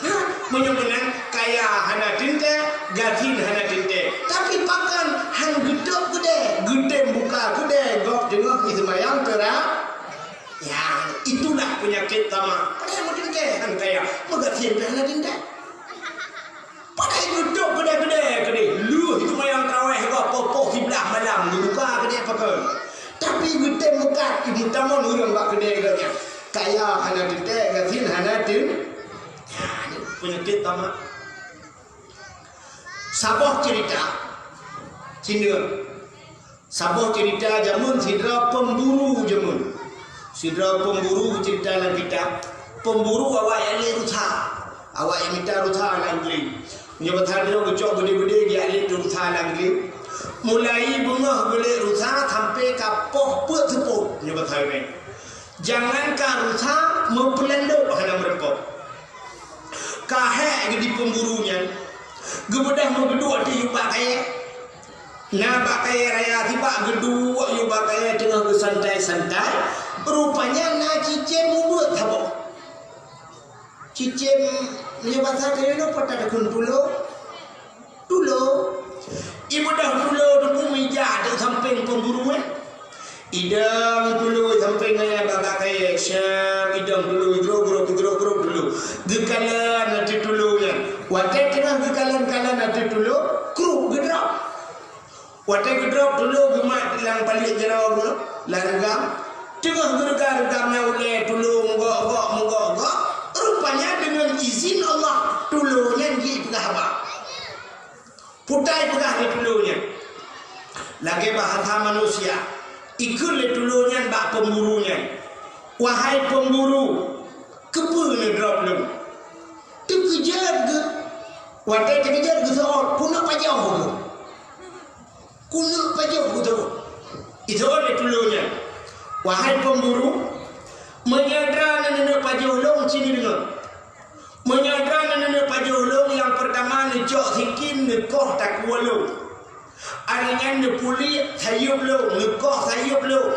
Ha, meunyoe meunan, kaya hana teuntée, gasien hana teuntée. Tapi pakon han geutôb keudè, geutem buka keudè gob teungoh jiseumayang teura-, Ya, itulah penyakit tamak. Padahai meudeungkée han kaya, meugasien pih hana deungkée. Padahai geutôb keudè-keudè keudeh, lheueh jiseumayang traweh gob poh-poh siblaih malam geubuka keudè pakon. Tapi geutem meukat, ibu tamon ureuëng bak keudè geuh nyan. Kaya hana teuntée, gasien hana teun-, ya, ni penyakit tamak. Saboh cerita, sineuk. Saboh cerita jameun sidroe pemburu jameun. Sidroe pemburu cerita lam kitab. Pemburu awak jak lét rusa. Awak jak mita rusa lam glé. Meunyoe basa droe geucok beudé-beudé jak lét rusa lam glé. Mulai beungoh geulét rusa sampai ka poh peuet seupôt. Meunyoe basa droe. Jangankan rusa, meupeulandok hana meureumpok. Ka hék geuh di pemburu nyan, geubeudôh meugeuduek ateueh yup bak kayée. Na bak kayée raya sibak geuduek yup bak kayée teungoh geusantai-santai, rupanya na cicém ubeuet saboh. Cicém, meunyoe basa keunoe pat takheun tulo. Tulo. Ibeudôh tulo teupeu mija di sampéng pemburu, eh. Idong tulo sampéng nyan bak kayée, syam, idong tulo, grok, grok, grok, grok tulo. Geukalon ateueh tulo nyan. Watée teungoh geukalon-kalon ateueh tulo, kruk geudrop. Watée geudrop tulo geumat lam paliek jaroe geuh, lam reugam. Teungoh geureugam-reugam nyan ulée tulo meugok-gok, meugok-gok. Rupanya deungon izin Allah, tulo nyan jeuet peugah haba. Putai peugah lé tulo nyan. Lagée bahasa manusia, ikheun lé tulo nyan bak pemburu nyan, "Wahai pemburu, keupeue neudrop lôn?" Teukeujot geuh. Watée teukeujot geuseuôt, keuneuk pajoh geuh. Keuneuk pajoh geuh. Iseuôt lé tulo nyan, "Wahai pemburu, meunyoe droeneuh neuneuk pajoh lôn, ci neudeungoe." Meunyoe droeneuh neuneuk pajoh lôn, nyang peurtama neucok sikin neukoh takue lôn. Akhé nyan neupuliek sayeuep lôn, neukoh sayeuep lôn,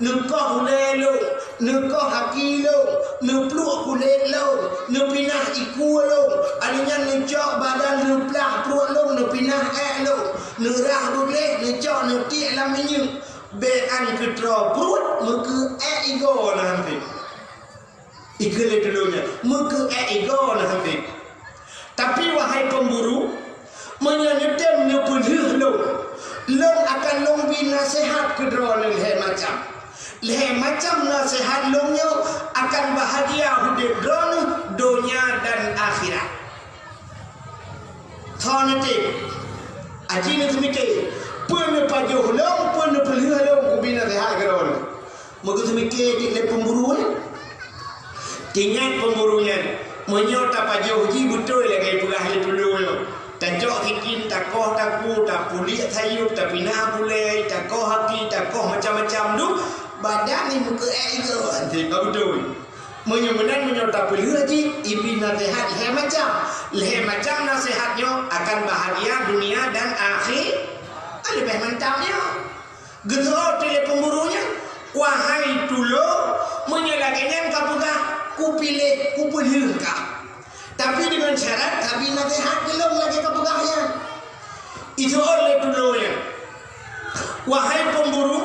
neukoh ulée lôn, neukoh aki lôn, neupluek kulét lôn, neupinah ikue lôn. Akhé nyan neucok badan neuplah pruet lôn, neupinah ék lôn, neurah beugleh, neucok neutiek lam minyeuk. Bék án keutroe pruet, meukeu ék igoe na han treb. Ikheun lé tulo nyan, meukeu ék igoe na han treb. Tapi, wahai pemburu, meunyoe neutem neupeulheueh lôn, lôn akan lôn bri naseuhat keu droeneuh lhée macam. Lhée macam naseuhat lôn nyoe akan bahagia udeb droeneuh donya dan akhirat. Tho neutem, aji neuseumiké, peue neupajoh lôn, peue neupeulheueh lôn, kubri naseuhat keu droeneuh. Meugeuseumiké cit lé pemburu nyan. Ingat pemburu nyan, meunyoe tapajoh jih beutôi lagée peugah lé tulo nyoe. Tacok sikin, takoh takue, tapuliek sayeuep, tapinah bulée, takoh aki, takoh macam-macam duek, badan ni meukeu ék igoe, han treb ka beutôi. Meunyoe meunan, meunyoe tapeulheueh jih, ibri naseuhat lhée macam. Lhée macam naseuhat nyoe akan bahagia dunia dan akhi-, leubeh mantap nyoe. Geuseuôt lé pemburu nyan, "Wahai tulo, meunyoe lagée nyan kapeugah, kupiléh, kupeulheueh kah. Tapi deungon syarat, Abi naseuhat keu lôn lagèe ka peugah nyan. Ijaweueb lé tulô nyan, "Wahai peumburu,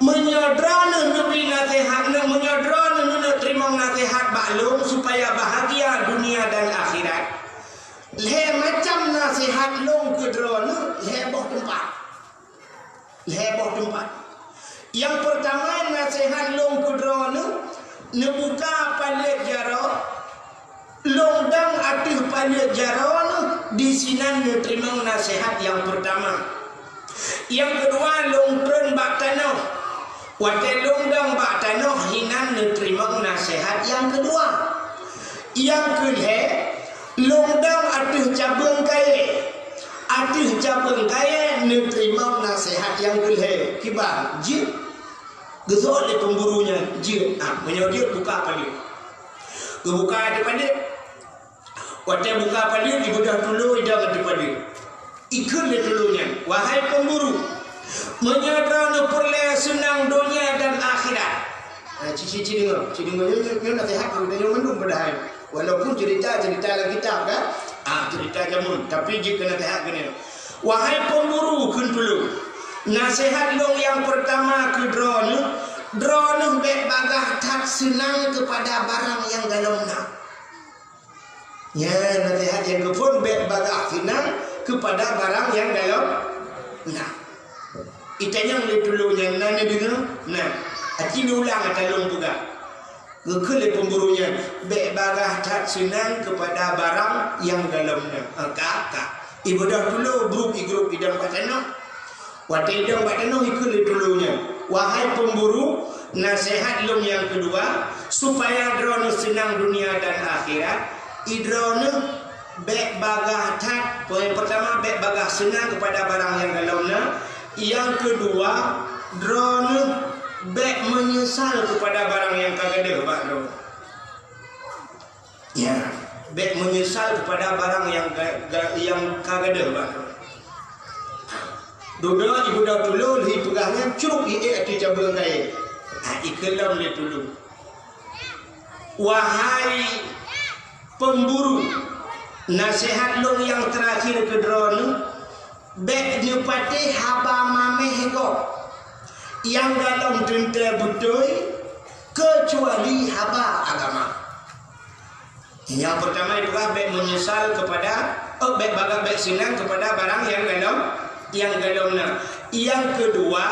meunyoe droeneuh neubi naseuhat, meunyoe droeneuh neuteurimong naseuhat bak lôn supaya bahagia dunia dan akhirat, lhèe macam naseuhat lôn keu droeneuh lhèe boh teumpat." Lhèe boh teumpat. Nyang peurtama, naseuhat lôn keu droeneuh, neubuka paleuet jaroe, lôn dong ateueh paleuet jaroe neuh, disinan neuteurimong naseuhat nyang peurtama. Nyang keudua, lôn trôn bak tanoh. Watèe lôn dong bak tanoh, hinan neuteurimong naseuhat nyang keudua. Nyang keulhèe, lôn dong ateueh cabeueng kayèe. Ateueh cabeueng kayèe neuteurimong naseuhat nyang keulhèe. Kiban, jeuet. Geuseuôt lé peumburu nyan, jeuet. Ah, meunyoe jeuet, buka paleuet. Geubuka ateueh paleuet. Watèe buka paleuet, ibeudôh tulô idong ateueh paleuet. Ikheun lé tulô nyan, "Wahai peumburu, meunyoe droeneuh peureulèe seunang donya dan akhirat." Nah, ci, ci, ci deungö, ci deungö nyoe, nyoe, nyoe naseuhat keu geutanyoe mandum padahai. Walaupun cerita-cerita lam kitab, kan? Ah, cerita jameun, tapi jeuet keu naseuhat keunoe. "Wahai peumburu," kheun tulô, "naseuhat lôn nyang peurtama keu droeneuh, droeneuh bèk bagaih that seunang keupada barang nyang galom na." Nyan naseuhat nyang keuphôn, bèk bagaih seunang keupada barang nyang galom na. Itanyong lé tulô nyan, na neudeungö? Na. Aci neuulang ata lôn peugah. Geukheun lé peumburu nyan, "Bèk bagaih that seunang keupada barang nyang galom na." Ah, ka, ka. Ibeudôh tulô, brôk igrôp idong bak tanoh. Watèe idong bak tanoh, ikheun lé tulô nyan, "Wahai peumburu, naseuhat lôn nyang keudua, supaya droeneuh seunang dunia dan akhirat, droeneuh bèk bagaih that, poin peurtama, bèk bagaih seunang keupada barang nyang galom na, nyang keudua, droeneuh bèk meunyeusal keupada barang nyang ka gadôh bak droeneuh." Ya, bèk meunyeusal keupada barang nyang ga-, ga-, nyang ka gadôh bak droeneuh. Dudoe ibeudôh tulô lheuh peugah nyan, crok iék ateueh cabeueng kayèe. Ha, ikheun lom lé tulô, "Wahai peumburu, naseuhat lôn nyang teurakhir keu droeneuh, bèk neupatéh haba maméh gob nyang galom teuntèe beutôi, keucuali haba agama." Nyang peurtama ipeugah bèk meunyeusal keupada, oh, bèk bagaih, bèk seunang keupada barang nyang galom, nyang galom na. Nyang keudua,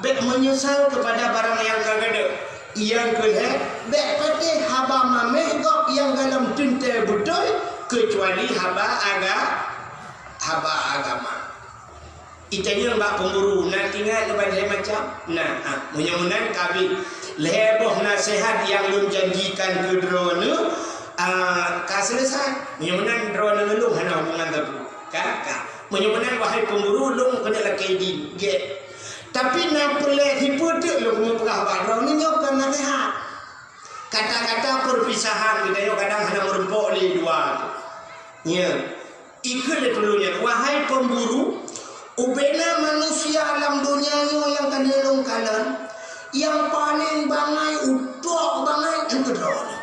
bèk meunyeusal keupada barang nyang ka gadôh. Nyang keulhèe, bèk patéh haba maméh gob nyang galom teuntèe beutôi, keucuali haba aga-, haba agama. Itanyong bak peumburu, "Na teuingat lôn ban lhèe macam?" "Na." "Ah, meunyoe meunan ka abéh. Lhèe boh naseuhat nyang lôn janjikan keu droeneuh, ah, ka seuleusai. Meunyoe meunan droeneuh ngon lôn hana hubungan sapeue." "Ka, ka. Meunyoe meunan, wahai peumburu, lôn keuneuk lakèe idin, gèt. Tapi na peureulèe sipeue teuk lôn keuneuk peugah bak droeneuh, nyoe kon naseuhat." Kata-kata perpisahan geutanyoe kadang hana meurumpok lé dua. Nyan. Ikheun lé tulô nyan, "Wahai peumburu, ubena manusia lam donya nyoe nyang ka lôn kalon, nyang paleng bangai, utok bangai, nyan keu droeneuh."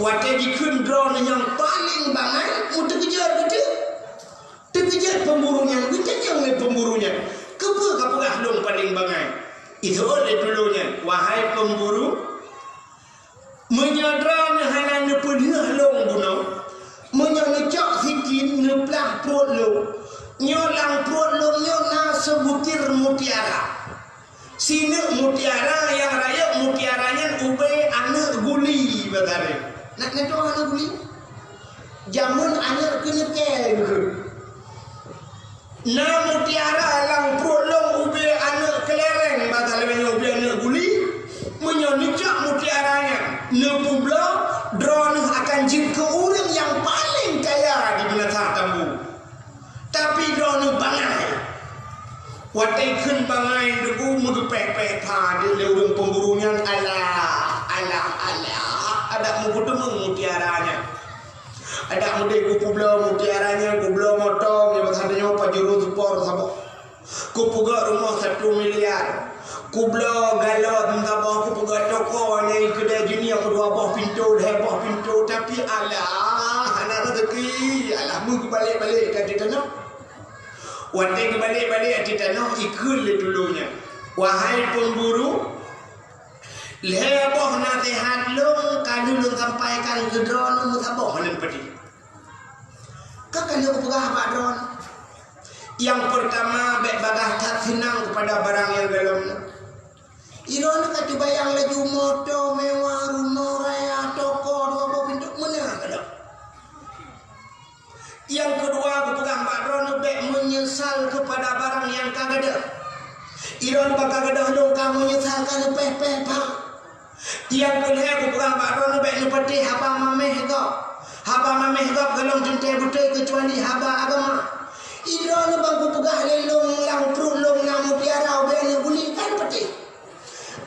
Watèe jikheun droeneuh nyang paleng bangai, meuteukeujot beutôi. Teukeujot peumburu nyan, geutanyong lé peumburu nyan, "Keupeue kapeugah lôn paleng bangai?" Ijaweueb lé tulô nyan, "Wahai peumburu, meunyoe droeneuh hana neupeulheueh lôn bunoe, meunyoe neucok sikin neuplah pruet lôn, nyoe lam pruet lôn nyoe na seubutir mutiara. Sineuk mutiara nyang rayeuk mutiara nyan ubé aneuk guli, bak droeneuh. Na, na tueng aneuk guli? Jameun aneuk keuneukée geuh. Na mutiara lam pruet lôn ubé aneuk keulèrèng, bak droeneuh, ubé aneuk guli. Meunyoe neucok mutiara nyan, neupubloe, droeneuh akan jeuet keu ureueng nyang paleng kaya di Meunasah Tambu. Tapi droeneuh bangai." Watèe kheun bangai, duek meugeupéh-péh padub lé ureueng peumburu nyan, "Alah, alah, alah, adak meupeuteumeung mutiara nyan. Adak meudeh kupeubloe mutiara nyan, kubloe moto nyang meusajan nyoe pajôh reueng sipor saboh. Kupeugöt rumoh satu miliar. Kubloe galon saboh, kupeugah toko nyang keudeh jinoe dua boh pintoe, lhèe boh pintoe, tapi alah, hana rezeki, alah, meubalek-balek ka di tanoh. Watèe geubalek-balek ateueh tanoh, ikheun lé tulông nyan, "Wahai Tuan Guru, lhèe boh naseuhat lôn ka lôn sampaikan keu droeneuh meusaboh lôn peudeh." Ka lheueh kupeugah bak droeneuh, nyang peurtama, bèk bagaih that seunang keupada barang nyang golom nyoe. Droeneuh ka teubayang laju moto mewah, rumoh raya, toko dua boh pintoe, meunan ka lheueh. Nyang keudua, kupeugah bak droeneuh bèk meunyeusal keupada barang nyang ka gadôh. Droeneuh bak ka gadôh lôn ka meunyeusal ka leupèh-pèh bak. Nyang keulhèe, kupeugah bak droeneuh bèk neupatéh haba maméh gob. Haba maméh gob golom teuntèe beutôi keucuali haba agama. Droeneuh ban kupeugah lé lôn lam pruet lôn na mutiara ubé aneuk guli, kan patéh.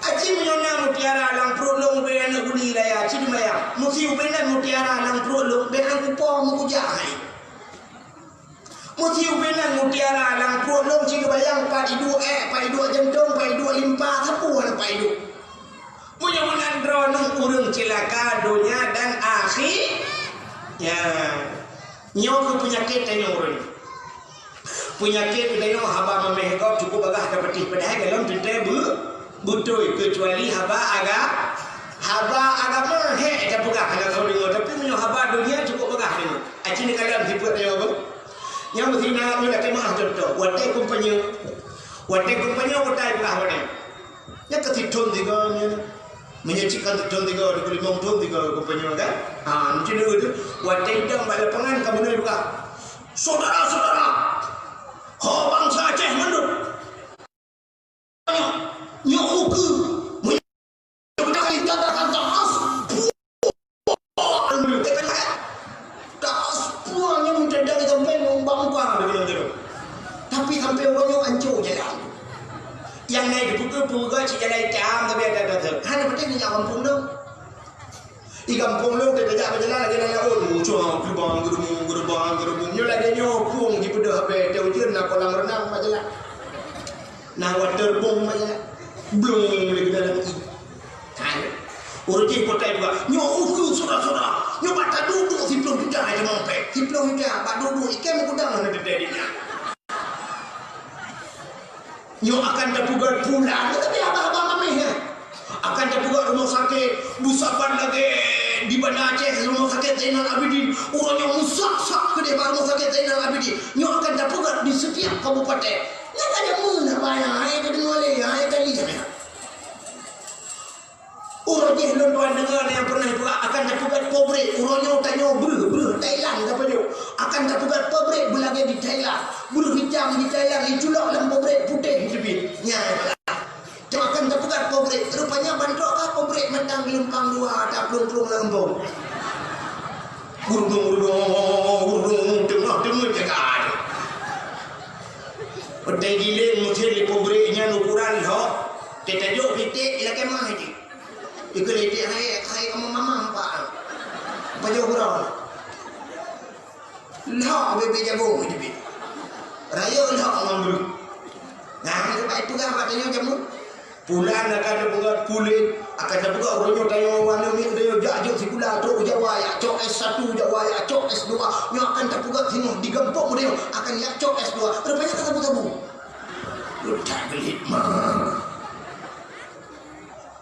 Aci meunyoe na mutiara lam pruet lôn ubé aneuk guli raya, ci teumayang. Meusi ubé nan mutiara lam pruet lôn, bèk han kupo meukujak hai. Meusi ubé nan mutiara lam pruet lôn, ci teubayang pat iduek èk, pat iduek jantông, pat iduek limpa, sapeue hana pat iduek. Meunyoe meunan droeneuh ureueng ceulaka donya dan akhi-, ya. Nyoe keuh peunyakét tanyoe ureueng. Peunyakét geutanyoe haba maméh gob cukôp bagaih tapatéh, padahai golom teuntèe beu-, beutôi, keucuali haba aga-, haba agama, hék tapeugah hana soe deungö, tapi meunyoe haba donya cukôp bagaih deungö. Aci neukalon sifeuet tanyoe beuh. Nyang meusinan nyoe lakèe meu'ah cuntoh, watèe kumpanye, watèe kumpanye utai peugah watèe. Nyan ka sithôn sigoe nyan. Meunyoe cit ka sithôn sigoe, dua puluh lima thôn sigoe kumpanye kan? Ha, meucit dulu tu. Watèe idong bak lapangan ka beunoi buka. Saudara-saudara, ho bansa Aceh mandum. Nyoe ukeue. Meunyoe beutôi kata-kata as. Taas puang nyang teuntèe sampoe bak muka. Tapi sampoe uroe nyoe ancô jalan. Nyang na di peue-peue cit jalan itam, tapi ada-ada. Hana patéh nyak gampông dong. Di gampông dong, tajak bak jalan lagèe na laôt. Mucong, geurubong, geurubong, geurubong, geurubong. Nyoe lagèe nyoe, pueng jipeudeuh abèe, teuh ujeuen na kolam renang bak jalan. Na waterboom banyak. Blong lé keu dalam ié. Hai. Ureueng jih potai juga. Nyoe ukeue saudara-saudara. Nyoe bak taduek-duek siploh juta aja mampet. Siploh juta bak duek-duek ikan gudang hana teuntèe di nyan. Nyoe akan tapeugah pulan, tapi haba-haba mamèh nyan. Akan tapeugah rumoh sakét, beusaban lagèe di Banda Aceh, Rumoh Sakét Zainal Abidin. Uroe nyoe meusak-sak keudeh bak Rumoh Sakét Zainal Abidin. Nyoe akan tapeugah di setiap kabupaten. Nyan ka jameun haba nyan, hai ka deungoe lé, hai ka li nyan. Uroe jih lôn tuan deungoe nyang peureunah jipeugah akan tapeugah pabrik. Uroe nyoe tanyoe breuh, breuh, Thailand tapajoh. Akan tapeugah pabrik beulagèe di Thailand. Breuh itam di Thailand, iculok lam pabrik putéh teubiet. Nyan. Teuma akan tapeugah pabrik, rupanya ban trok ka pabrik mantong geulumpang dua, taplueng-plueng lam gampông. Gurdung, gurdung, gurdung, teungoh-teungoh jaga. Watèe giléng meusén lé pabrik nyan ukuran lhok, teutajok piték ilakèe mah jih. Ikeu lé iték hai, hai kamoe mamang, Pak. Pajoh uroe. Lhok bibit jabông teubiet. Rayeuk lhok ngon breuh. Nah, nyoe bak peugah bak tanyoe jameun. Pulan akan tapeugah puléh, akan tapeugah uroe nyoe tanyoe wana miet tanyoe jak jok sikula trok u Jawa, jak cok S satu Jawa, jak cok S dua. Nyoe akan tapeugah singoh di gampông tanyoe akan jak cok S dua. Rupanya ka sabu-sabu. Utak belit mah.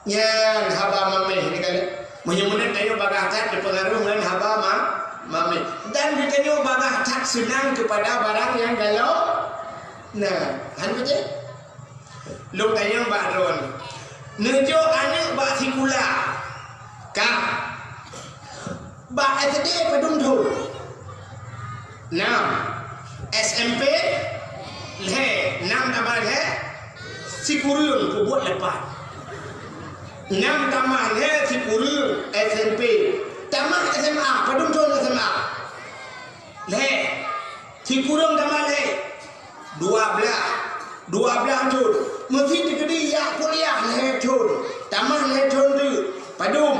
Nyan haba maméh ni kali. Meunyoe meunan tanyoe bagaih that teupeungaruh ngon haba ma-, maméh. Dan geutanyoe bagaih that seunang keupada barang nyang galom. Nah, han beutôi? Lôn tanyong bak droeneuh. Neujok aneuk bak sikula. Ka. Bak S D padum thôn? Nam. S M P lhèe, nam tamah lhèe, sikureueng peubuet lapan. Nam tamah lhèe sikureueng S M P. Tamah S M A, padum thôn S M A? Lhèe. Sikureueng tamah lhèe. Dua blaih. Dua blaih thôn. Meusi teukeudi jak kuliah lhèe thôn. Tamah lhèe thôn teuk. Padum?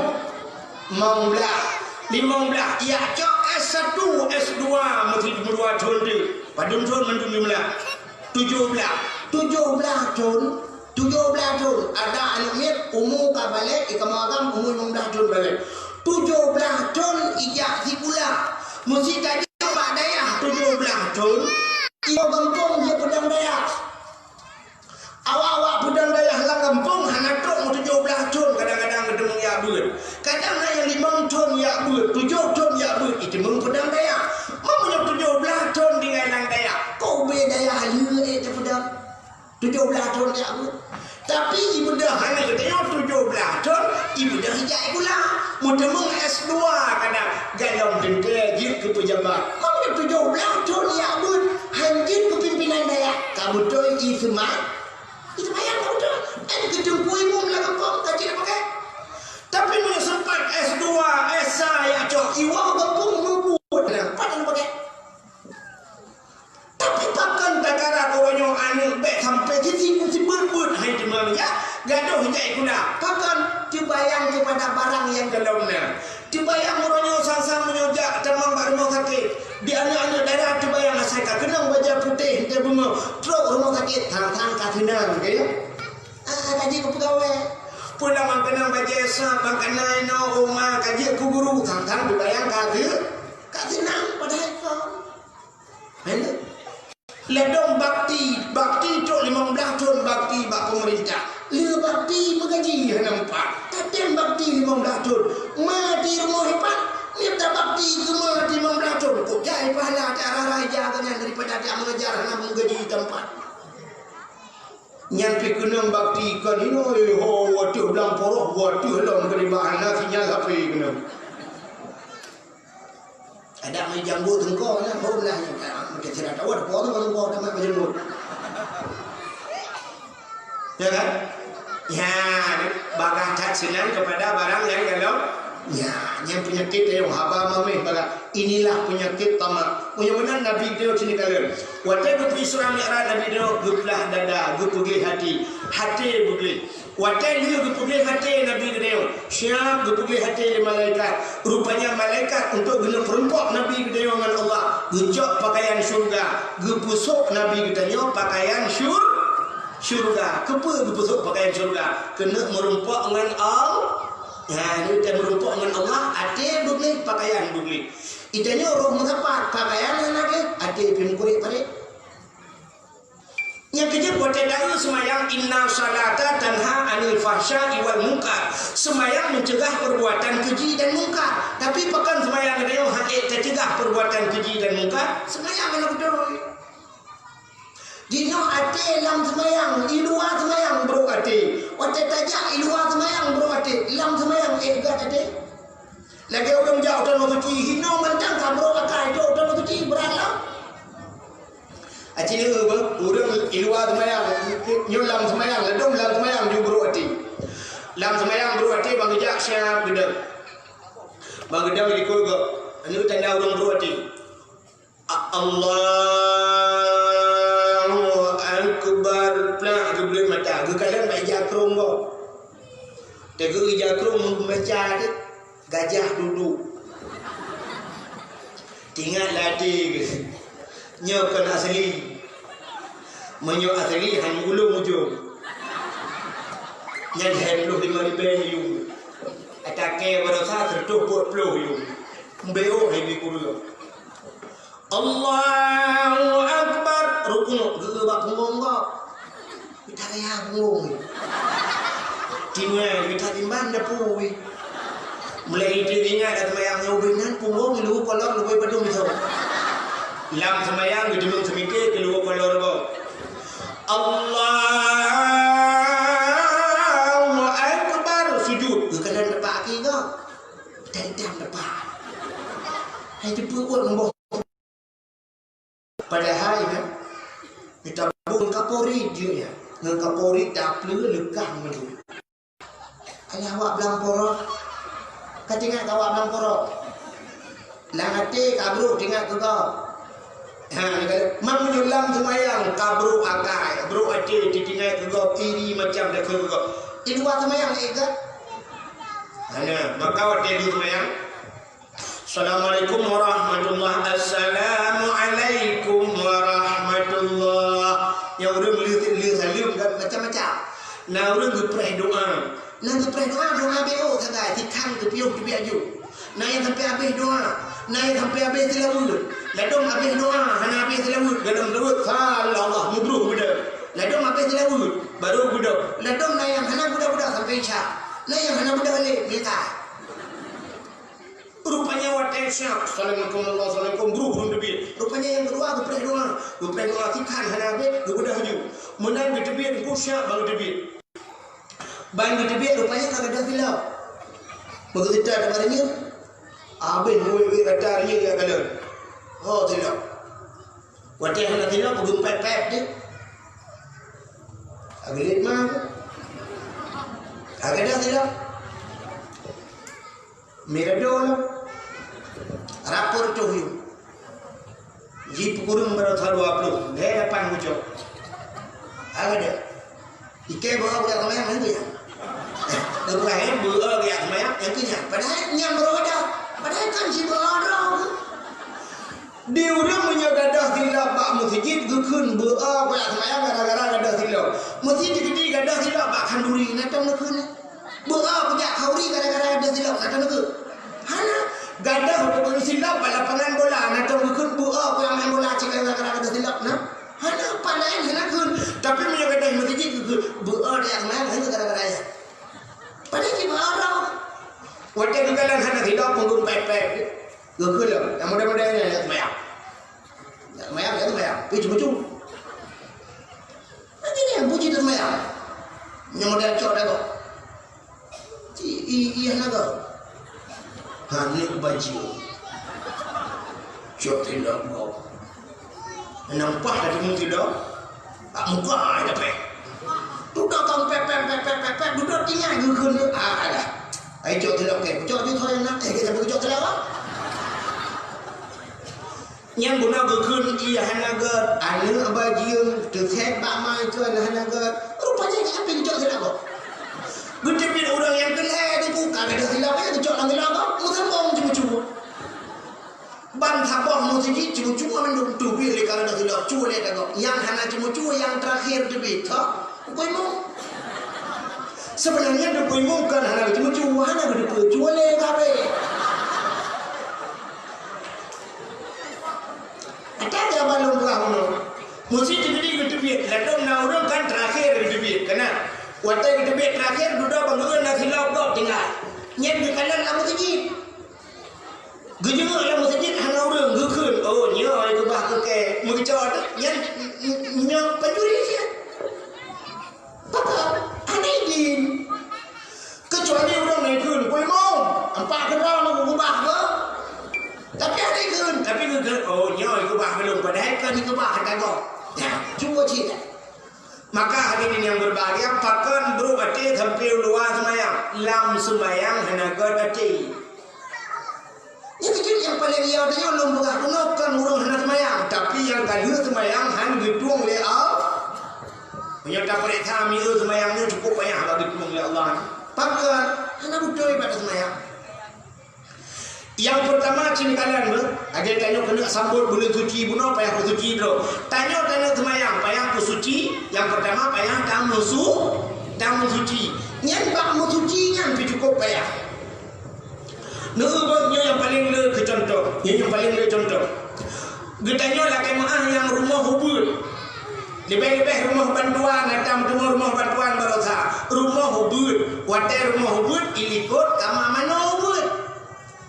Limong blaih. Limong blaih. Jak cok S satu, S dua meusi dua thôn teuk. Padum thôn mandum jumlah? Tujoh blaih. Tujoh blaih thôn. Tujoh blaih thon, ada aneuk miet, umu ka balek, ikamoe agam, umu limong blaih thon balek. Tujoh blaih thon ijak sikula. Meusi tajak bak dayah tujoh blaih thon, iwoe gampông jeuet peudong dayah. Awak-awak peudong dayah lam gampông hana trok meutujoh blaih thon, kadang-kadang geuteumeung jak beuet. Kadang na nyang limong thon jak beuet, tujoh thon jak beuet, iteumeung peudong dayah. Meunyoe tujoh blaih thon tinggai lam dayah, kok ubé dayah lheueh ék teupeudong? Tujoh blaih thon jak beuet. Tapi ibeudôh hana geutanyoe tujoh blaih thon, ibeudôh ijak sikula. Meuteumeung S dua kadang, golom teuntée jeuet keu peujabat. Meunyoe tujoh blaih thon jak beuet, han jeuet keu pimpinan dayah. Ka beutôi i seuma-, i seumayang ka beutôi. Kan keu teungku imum lam gampông ka cit pakai. Tapi meunyoe sempat S dua, S sa jak cok, iwoe gampông mubuet, pat han pakai. Tapi pakon takarat uroe nyoe aneuk bék sampoe sisi sibeuet-beuet hai teuma ya, gadôh ijak sikula. Pakon? Teubayang keupada barang nyang golom na. Teubayang uroe nyoe sang-sang meunyoe jak tamong bak rumoh sakét, di aneuk-aneuk dara teubayang asai ka keunong bajée putéh teubeungoh, trok rumoh sakét sang-sang ka seunang, ka ya? Ah, ka jeuet keu peugawée. Peue lam keunong bajée sa, bak kana inoe uma, ka jeuet keu guru, sang-sang teubayang ka se-, ka seunang padahai kon. Ladôm bakti, bakti trok limong blaih thon bakti bak peumeurintah. Le bakti meugaji hana meupat. Tatem bakti limong blaih thon. Ma di rumoh ipat, nibak bakti keu ma di limong blaih thon. Kok jai pahala cara-cara ija nyan daripada dia mengajar hana meugaji tampat. Nyan pih keunong bakti kon inoe, ho, wateuh blang poroh, wateuh lom keudibak hana sinyal H P keunong. Ada mai jambu tengko na, ho lah nyan, macam sira tawa, po tu tengko tamat bajemur. Ya kan? Ya, bagah that seunang kepada barang nyang golom. Ya, nyang peunyakét tayong haba mameh bagah. Inilah penyakit tamak. Meunyoe meunan Nabi tayong sini kalian. Watée geupeu Isra Mi'raj Nabi tayong geuplah dada, geupeugléh hati. Hati beugléh. Watée lheueh geupeugléh até Nabi geutanyoe, siab geupeugléh até lé malaikat. Rupanya malaikat untuk geuneuk peurumpok Nabi geutanyoe ngon Allah, geucok pakaian syurga, geupeusok Nabi geutanyoe pakaian syur-, syurga. Keupeue geupeusok pakaian syurga? Keuneuk meurumpok ngon Allah. Nah, nyoe teuh meurumpok ngon Allah, até beugléh, pakaian beugléh. Geutanyoe roh meusapat, pakaian hana gleh, até pih meukurek-parek. Nyang keujeuet watée taeu seumayang, inna salata tanha anil fahsya'i wal munkar. Seumayang meucegah perbuatan keuji dan mungkar. Tapi pakon seumayang geutanyoe han ék tacegah perbuatan keuji dan mungkar? Seumayang hana beutôi. Jinoe até lam seumayang, i luwa seumayang brok até. Watée tajak i luwa seumayang brok até, lam seumayang ék gét até. Lagée ureuëng jak u Tanoh Suci, hinoe mantong ka brok akai, jok u Tanoh Suci, brat lom. Aci neu beuh, ureuëng i luwa seumayang, nyoe lam seumayang, ladôm lam seumayang ju brok até. Lam seumayang brok até ban geujak siab geudong. Ban geudong likot gob, nyoe tanda ureuëng brok até. A-, Allahu Akbar, plak geubleuet mata, geukalon bak ija krông gob. Teugeu ija krông meubaca teuh, gajah duduek. Teuingat lam até geuh, nyoe kon asli. Meunyoe asli, han ulông ujông. Nyan lhée ploh limong ribée yuem. Ata kée baroesa seureutôh peuet ploh yuem. Meubeurôk hai bi kureueng. Allahu Akbar. Rukuk geu bak punggong gob. Geutaraya punggong. Timbang geuta timbang dapu. Mulai itu ingat dah sembahyang nyoe ubé nan punggong lu kolor lu padum itu. Lam sembahyang geudeungon seumike keuluwa kolor gob. Allahu Akbar. Sujud. Geukalon tepak aki gob. Tentang tepak. Hai teupeu buet ngon boh. Padahai nyan, geutabông ngon Kapolri jeuet nyan. Ngon Kapolri tapleue leukah meunyoe. Alah awak blang poroh. Ka teuingat keu awak blang poroh. Lam até ka brôk teuingat keu gob. Ha, meunyoe lam seumayang ka brôk akai, brôk até teuingat keu gob, iri macam dak keu gob. Di luwa seumayang ék gob? Hana, maka watée di seumayang, Assalamualaikum warahmatullah. Assalamualaikum warahmatullah. Nyang ureuëng le, le saleuem kan macam-macam. Na ureuëng geupreh doa. Na geupreh doa, doa B O sagai, tikhan geupiôh teubiet aju. Na nyang sampai habéh doa, na nyang sampai habéh tilaweuet. Ladôm habéh doa, hana habéh tilaweuet, galom tilaweuet, salawat, mubroh geuda. Ladôm habéh tilaweuet, barô geuda. Ladôm na nyang hana geuda-geuda sampai Isya. Na nyang hana geuda lé, mita. Rupanya watée siab, "Assalamualaikum, Allah, assalamualaikum," brôh ureuëng teubiet. Rupanya nyang keudua geupreh doa. Geupreh doa tikhan hana habéh, geubeudôh laju. Meunan geuteubiet, engku siab ban geuteubiet. Ban geuteubiet rupanya ka gadôh tilok. Beugeuseutôt teuma reunyeuk. Habéh muwét-wét gata reunyeuk jak kalon. Ho tilok. Watée hana tilok, peugeumpét-pét deh. Ageulet ma. Ka gadôh tilok. Mirado lom. Rapor toh yum. Ji peukureueng baroe dua ploh, lhée lapan bucok. Agak deh. Ikei beu-o geujak seumayang, nyang keu nyan. Ibrahim beu-o geujak seumayang, nyang keu nyan. Padahai nyang baroe gadôh. Padahai kan si beu-o droe. Di ureuëng meunyoe gadôh silop bak meuseujid, geukheun beu-o geujak seumayang gara-gara gadôh silop. Meuseujid di gadôh silop bak khanduri, na tom neukheun. Beu-o kujak khanduri gara-gara gadôh silop, na tom neukheun. Hana, gadôh bak silop bak lapangan bola, na tom geukheun beu-o kujak main bola cit gara-gara gadôh silop, na. Hana, pat laén hana kheun. Tapi meunyoe gadôh meuseujid geukheun, beu-o geujak seumayang, hana gara-gara nyan. Padahai cit beu-o droe. Watée geukalon hana silop, peugeumpét-pét. Geukheun lom, nyang model-model nyan jak seumayang. Jak seumayang, jak seumayang. Pi cu-cu. Nanti nyan puji teuma ya. Nyang model cok dagoe. Ci, i, i, hana goe. Hana baju. Cok tindok goe. Nampak dah timu tindok. Tak muka ai dapet. Dudoe kong pep, pep, pep, pep, pep, pep. Dudoe tinggai geukheun. Ah, alah. Ai cok tindok ke. Cok ju thoi nak. Eh, kita bagi cok tindok. Nyan bunoe geukheun ié hana gét, aneuk bajeueng, teuset bak ma ikheun hana gét. Rupanya nyan pih geucok silop gob. Geuteubiet ureueng nyang keu lhèe dibuka gadôh silop, geucok lam silop gob, meusambong ceumeucue. Ban saboh meuseujid ceumeucue mandum teubiet lé ka gadôh silop, cue lé tagob. Nyang hana ceumeucue nyang teurakhir teubiet, tho, Teungku Imum. Seubeunajih Teungku Imum kon hana geuceumeucue, hana geuteupeue, cue lé kabeh. Ata dia balon beurah bunoe. Meuseujid teubiet geuteubiet, ladôm na ureueng kan teurakhir geuteubiet, keunan. Watèe geuteubiet teurakhir, dudoe bak geuh na silop gob tinggai. Nyan geukalon lam meuseujid. Geujeuet lam meuseujid hana ureueng, geukheun, "Oh, nyoe ai keubah keu kèe." Meugeucok, nyan, nyoe pencuri siat. Pakon? Hana idin. Keucuali ureueng na ikheun, "Teungku Imum, empat keudroe lôn keubah keu." Tapi hana ikheun, tapi geukheun, "Oh, nyoe keubah keu lôn." Padahai kon keubah ata gob. Nyan, cuba cit. Maka hadirin yang berbahagia, pakon brôk até sampoe u luwa seumayang, lam seumayang hana gét até. Nyan keuh nyang paleng yo tanyoe lôn peugah keunoe kon ureueng hana seumayang, tapi nyang ka lheueh seumayang han geutueng lé Allah. Meunyoe tapareksa miseue seumayang nyoe cukôp payah bak geutueng lé Allah. Pakon? Hana beutôi bak seumayang. Nyang peurtama cit kalon beuh, lagèe tanyoe keuneuk sambot buleuen suci bunoe payah peusuci droe. Tanyoe, tanyoe seumayang payah peusuci, nyang peurtama payah tameusu-, tameusuci. Nyan bak meusuci nyan pih cukôp payah. Neueu beuh nyoe nyang paleng le keu cuntoh, nyoe nyang paleng le cuntoh. Geutanyoe lakèe meu'ah nyang rumoh ubeuet. Leubeh-leubeh rumoh bantuan, na tam rumoh, rumoh bantuan baroesa. Rumoh ubeuet, watèe rumoh ubeuet, ilikot kama manoe ubeuet.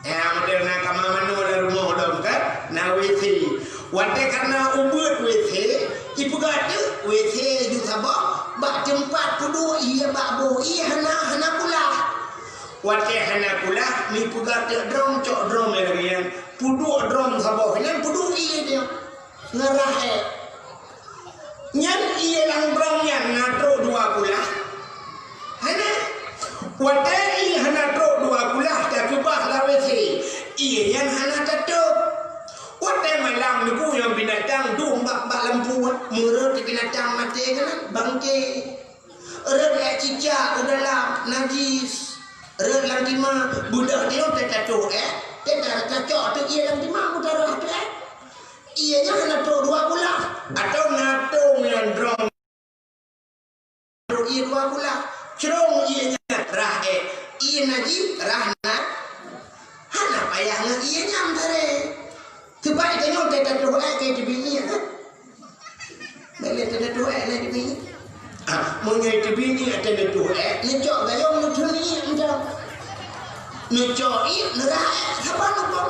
Ya, model na kama manoe lam rumoh dong kan, na W C. Watèe karena ubeuet W C, ipeugah teuk W C ju saboh, bak teumpat peuduek ié bak boh ié hana, hana kulah. Watèe hana kulah, mipeugah teuk drom, cok drom lagèe nyan. Peuduek drom saboh, nyan peuduek ié nyan. Ngeurah èk. Nyan ié lam drom nyan na trôk dua kulah? Hana. Watèe ié hana trôk dua kulah takeubah lam W C, ié nyan hana tatôb. Watèe malam neuguyong binatang dum bak, bak lampu, meureuet binatang maté keunan bangké. Rhot lé cicak u dalam, najis. Rhot lam tima, beudôh nyoe teutatôh, eh? Teutatôh cok teuk ié lam tima, meutarah teuk, eh? Ié nyan hana trôk dua kulah. Atau na tông nyan drom trôk ié dua kulah. Nyang ngon ie nyan tare. Sebab tanyoe teutoh ék keu teubiet nyan. Bèk lé teutoh ék lé teubiet nyan. Ah, meunyoe teubiet nyan teutoh ék, neucok gayông neuthon ie mantong. Neucok ie, neurah ék, saban neucok.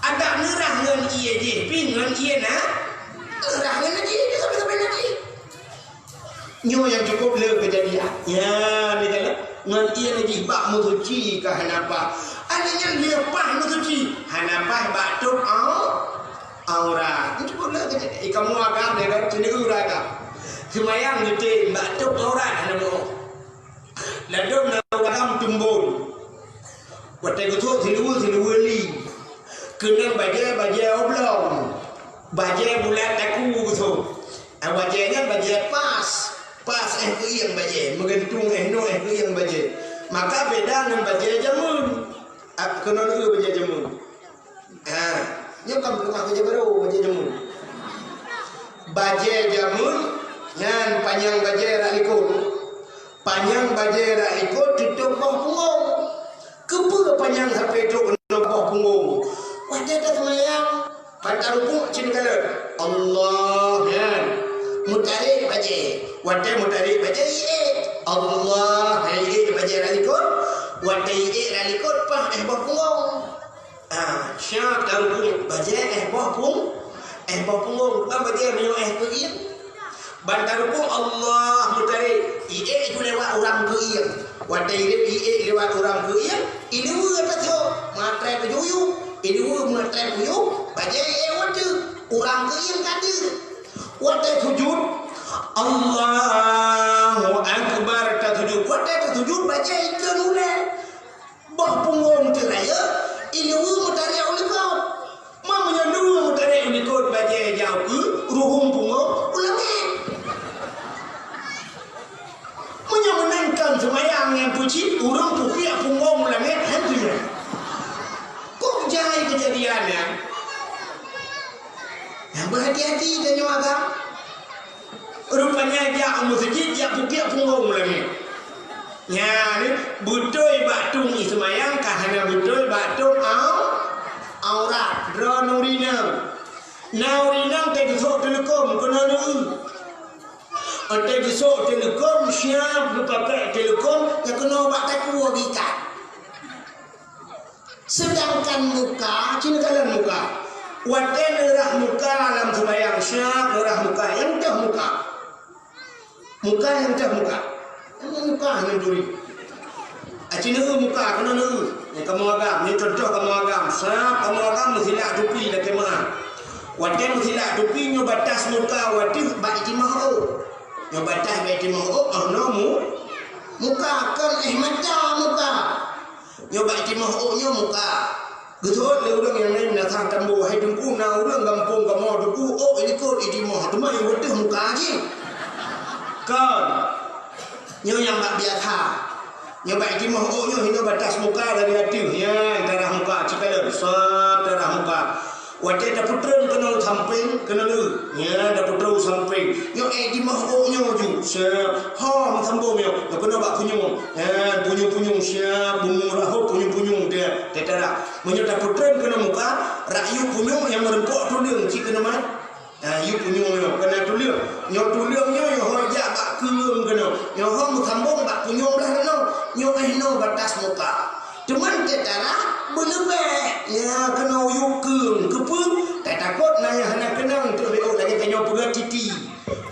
Adak neurah ngon ie jih, pih ngon ie na, neurah ngon ie jih, saban-saban ie jih. Nyoe nyang cukôp le keujadian. Nyan, nyan, ngon ie jih bak meusuci ka hana paih. Adak nyan le paih meusuci, hana paih bak tôp au-, aurat. Nyan cukôp le keujadian. Ikamu agam, ya kan? Sini urata. Seumayang geutem bak tôp aurat hana meu. Ladôm na ureueng tumbon. Watèe geusok siluweue-siluweue li. Keunong bajèe-bajèe oblong. Bajèe bulat takue geusok. Ah, bajèe nyan bajèe pas. Pas éh keuieng bajèe. Meugantung éh noe éh keuieng bajèe. Maka beda ngon bajèe jameun. Ah, keunoe bajèe jameun. Ha, nyoe kan peurumahan bajèe barô, bajèe jameun. Bajèe jameun nyan panyang bajèe rot likot. Panyang bajèe rot likot tutôp boh punggong. Keupeue panyang sampoe trôk keunoe boh punggong? Watèe taseumayang, ban tarukuk cit kalon. Allah, nyan. Meutarek bajèe. Watèe meutarek bajèe, iék. Allah, iék bajèe rot likot. Watèe iék rot likot, paih éh boh punggong. Ah, siap tarukuk bajèe éh boh pung-, éh boh punggong, bukan bajèe meunyoe éh keuieng. Ban tarukuk Allah meutarek, iék ju lewat ureueng keuieng. Watèe iék, iék lewat ureueng keuieng, iluweue ka trôk, meuatrép bajèe uyuek, iluweue meuatrép uyuek, bajèe iék watèe, ureueng keuieng ka deuh. Watèe sujud, Allahu Akbar tasujud. Watèe tasujud, bajèe ikheun ulèe. Boh punggong teuh rayeuk, iluweue meutarek u likot. Ma meunyoe luweue meutarek u likot bajèe jak u keue, ruhueng punggong u langèt. Meunyoe meunan kon seumayang nyang peucit, ureueng pukiek punggong u langèt, han tunyok. Kok jai keujadian nyan? Nyang beuhati-hati tanyoe agam. Rupanya jak u meuseujid, jak pukiek punggong u langèt. Nyan, beutôi bak tueng ie seumayang, ka hana beutôi bak tueng au-, aurat. Droeneuh ureueng inong. Na ureueng inong teugeusok teuleukom keunoe neu-eu. Teugeusok teuleukom siap geupakai teuleukom nyang keunoe bak takue geuikat. Seudangkan muka, cit neukalon muka. Watèe neurah muka lam seumayang, siap neurah muka, nyang teuh muka. Muka nyang teuh muka. Nyang muka nyang turi. Aci neu muka, keunoe neu. Nyang kamoe agam, nyoe contoh kamoe agam. Siap kamoe agam meusilak tupi lakèe meu'ah. Watèe meusilak tupi nyoe batas muka watèe bak itimah ôk. Nyoe batas bak itimah ôk, oh, nyoe mu-, muka, kon éh mata muka. Nyoe bak itimah ôk nyoe muka. Geuseuôt lé ureueng nyang laén na sang tambo, hai Teungku, na ureueng gampông kamoe Teungku, ôk i likot itimah, teuma i watèe muka jih. Kon. Nyoe nyang bak biasa. Nyoe bak itimah ôk nyoe hinoe batas muka dari ateueh. Nyan tarah muka, cikalon. Sat tarah muka. Watèe tapeutreun keunoe sampéng, keunoe lheueh. Nyan tapeutreun sampéng. Nyoe éh itimah ôk nyoe ju. Sat. Ho meusambông nyoe. Nyoe keunoe bak punyueng. Nyan punyueng-punyueng siap, bumoe rahot punyueng-punyueng teuh. Teutarah. Meunyoe tapeutreun keunoe muka, rak yub punyueng nyang meureumpok tuleueng cit keunoe mat. Ha, yub punyueng nyoe, keunoe tuleueng. Nyoe tuleueng nyoe, nyoe ho jak bak keueng keunoe. Nyoe ho meusambông bak punyueng blah keunoe. Nyoe éh noe batas muka. Teuma teutarah beuleubeh. Nyan keunoe yub keueng. Keupeue? Tatakot na nyang hana keunong teuh beuôt lagèe tanyoe peugah titi.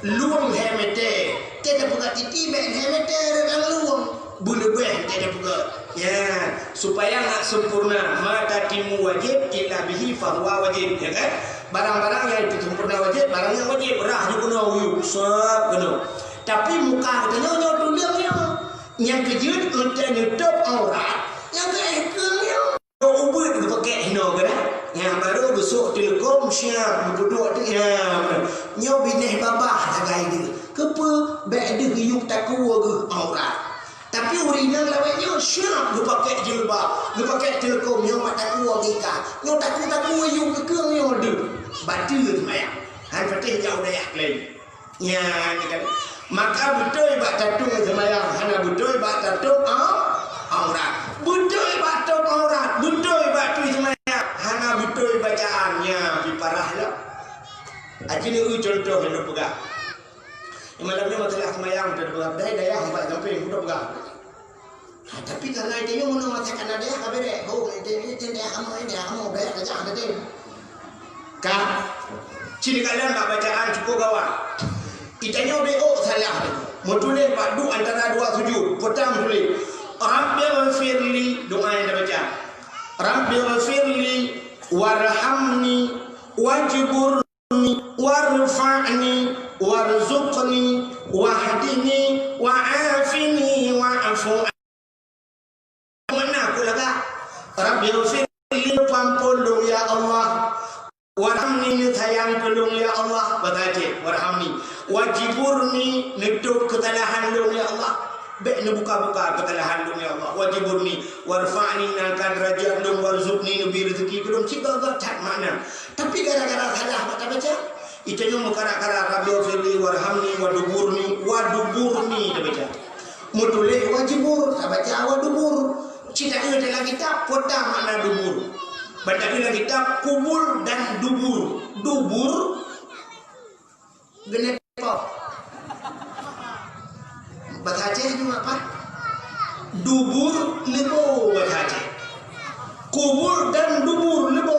Lueng lhèe meter. Teuh tapeugah titi bèk lhèe meter rot lam lueng. Beuleubeh teuh tapeugah. Nyan, supaya nak sempurna, ma tatimmu wajib illa bihi fahuwa wajib, ya kan? Barang-barang nyang teusempurna wajib, barang nyang wajib, rhah ju keunoe, uyuek, sab keunoe. Tapi muka geutanyoe nyoe tuleueng nyoe. Nyang keujeuet, eunteuk neutôb aurat, nyang keu éh keueng nyoe. Ubeuet geupakék hinoe keunan. Nyang barô geusôk teuleukom siap geupeuduek teuh nyan. Nyoe binéh babah sagai deuh. Keupeue? Bèk deuh geuyub takue geuh aurat. Tapi ureueng inong lawét nyoe siap geupakék jilbab, geupakék teuleukom nyoe mat takue gika. Nyoe takue-takue yub keu keueng nyoe deuh. Bateue seumayang. Han patéh jak u dayah laén. Nyan kan. Maka beutôi bak tatôb seumayang, hana beutôi bak tatôb au-, aurat. Beutôi bak tôb aurat, beutôi Akhé nyoe contoh nyang lôn peugah. Malam nyoe masalah seumayang teupeugah, dayah-dayah empat sampéng kutok peugah. Ha, tapi karena itu nyoe meunyoe masalah karena dayah ka berek, oh, itu, itu dayah kamoe, dayah kamoe, berek saja, betul. Ka, cit kalon bak bacaan cukup gawat. Itanyoe B O salah tu. Meutuléh bak du antara dua sujud. Peutang tuléh, "Rabbighfirli," doa nyang tabaca. "Rabbighfirli warhamni wajburni warfa'ni warzuqni wahdini wa'afini wa'fu." Makna ku lagak, "Rabbighfirli," peuampôn lôn ya Allah. "Warhamni," neusayang keu lôn ya Allah. Bahasa Aceh, "warhamni." "Wajburni," neutôb keusalahan lôn ya Allah. Bék neubuka-buka keusalahan lôn ya Allah. "Wajburni." "Warfa'ni," neuangkat deurajat lôn. "Warzuqni," neubri reuzeuki keu lôn. Cit gagah that makna. Tapi gara-gara salah bak tabaca, itanyoe meukarat-karat, "Rabbighfirli warhamni waduburni," waduburni tabaca. Meutuléh wajibur, tabaca wadubur. Cit taeu dalam kitab, peue makna dubur. Bak taeu dalam kitab kubul dan dubur. Dubur, geuneuk po. Bahasa Aceh nyoe apa? Dubur leubo bahasa Aceh. Kubul dan dubur leubo.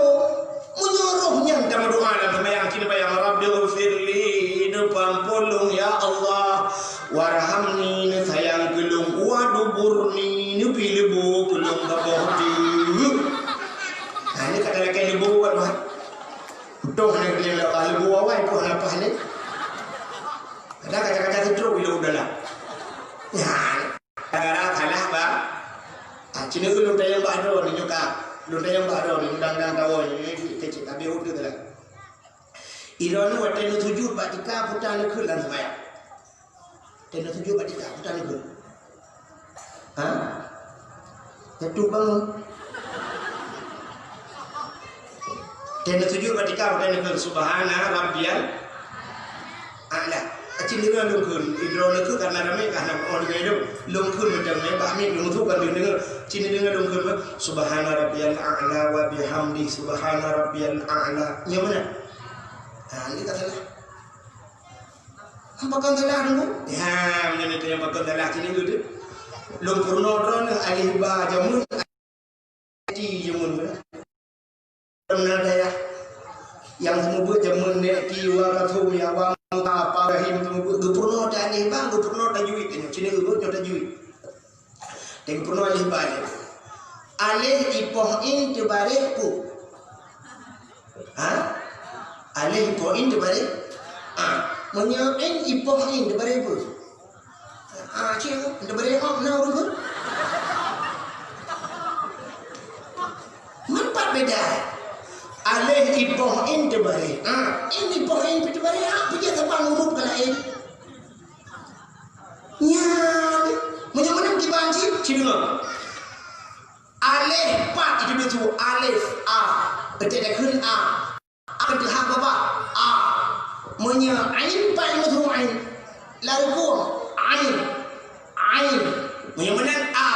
Meunyoe roh nyan tameudoa lam seumayang, cit neubayang, "Rabbighfirli," neupeuampôn lôn ya Allah, "warhamni," neusayang keu lôn, "waduburni," neubri leubo keu lôn saboh teuk. Nah, nyoe ka talakée leubo buet mah. Utoh hana geuteurimong leubo awai, utoh hana paih lé. Kadang kaca-kaca seutrok ilong u dalam. Ya, kadang-kadang salah bak. Ah, cit nyoe lôn tanyong bak droeneuh nyoe ka. Lôn tanyong bak droeneuh, udang-udang tawoe nyoe, nyoe cit keucil, habéh uteuk lah. Droeneuh watée neusujut bak tika, peue ta neukheun lam seumayang? Watée neusujut bak tika, peue ta neukheun? Ha? Jatuh bangun. Watée neusujut bak tika, watée neukheun, "Subhana rabbiyal a'la." Cit deungoe lôn kheun, droeneuh kheun karena ramé ka hana oh deungoe lôn. Lôn kheun macam ni, bak mic lôn su kan deungoe. Cit deungoe lôn kheun, "Subhana rabbiyal a'la wa bihamdi, subhana rabbiyal a'la." Nyan meunan. Ha, nyoe ka salah. Pakon salah dulu? Ya, meunyoe teuh pakon salah sini dulu. Lôn peurunoe droeneuh alif ba jameun, ti jameun. Pernah dayah nyang seumeubeuet jameun, nèk, ti, wa, kasum, ya, wa, muta, apa, rahim, seumeubeuet geupeurunoe alif ba, geupeurunoe tajwid. Nyoe sini geupeurunoe tajwid. Teupeue alif ba alif. Alif ipoh in teubaréh peue? Ha? Alif ipoh in teubaréh? Ah, meunyoe in ipoh in teubaréh peue? Ah, cit, teubaréh oh, na ureueng. Meupat beda. Alif ipoh in teubaréh. Ah, in ipoh in teubaréh, ah, peue jeuet saban huruf ka laén. Nyan, meunyoe meunan kiban cit, cit deungoe. Alif pat itu bisu, alif, a. Beutôi takheun a. A teuhah babah, a. Meunyoe ain pat meusu ain. Lam rukuk, ain. Ain. Meunyoe meunan a,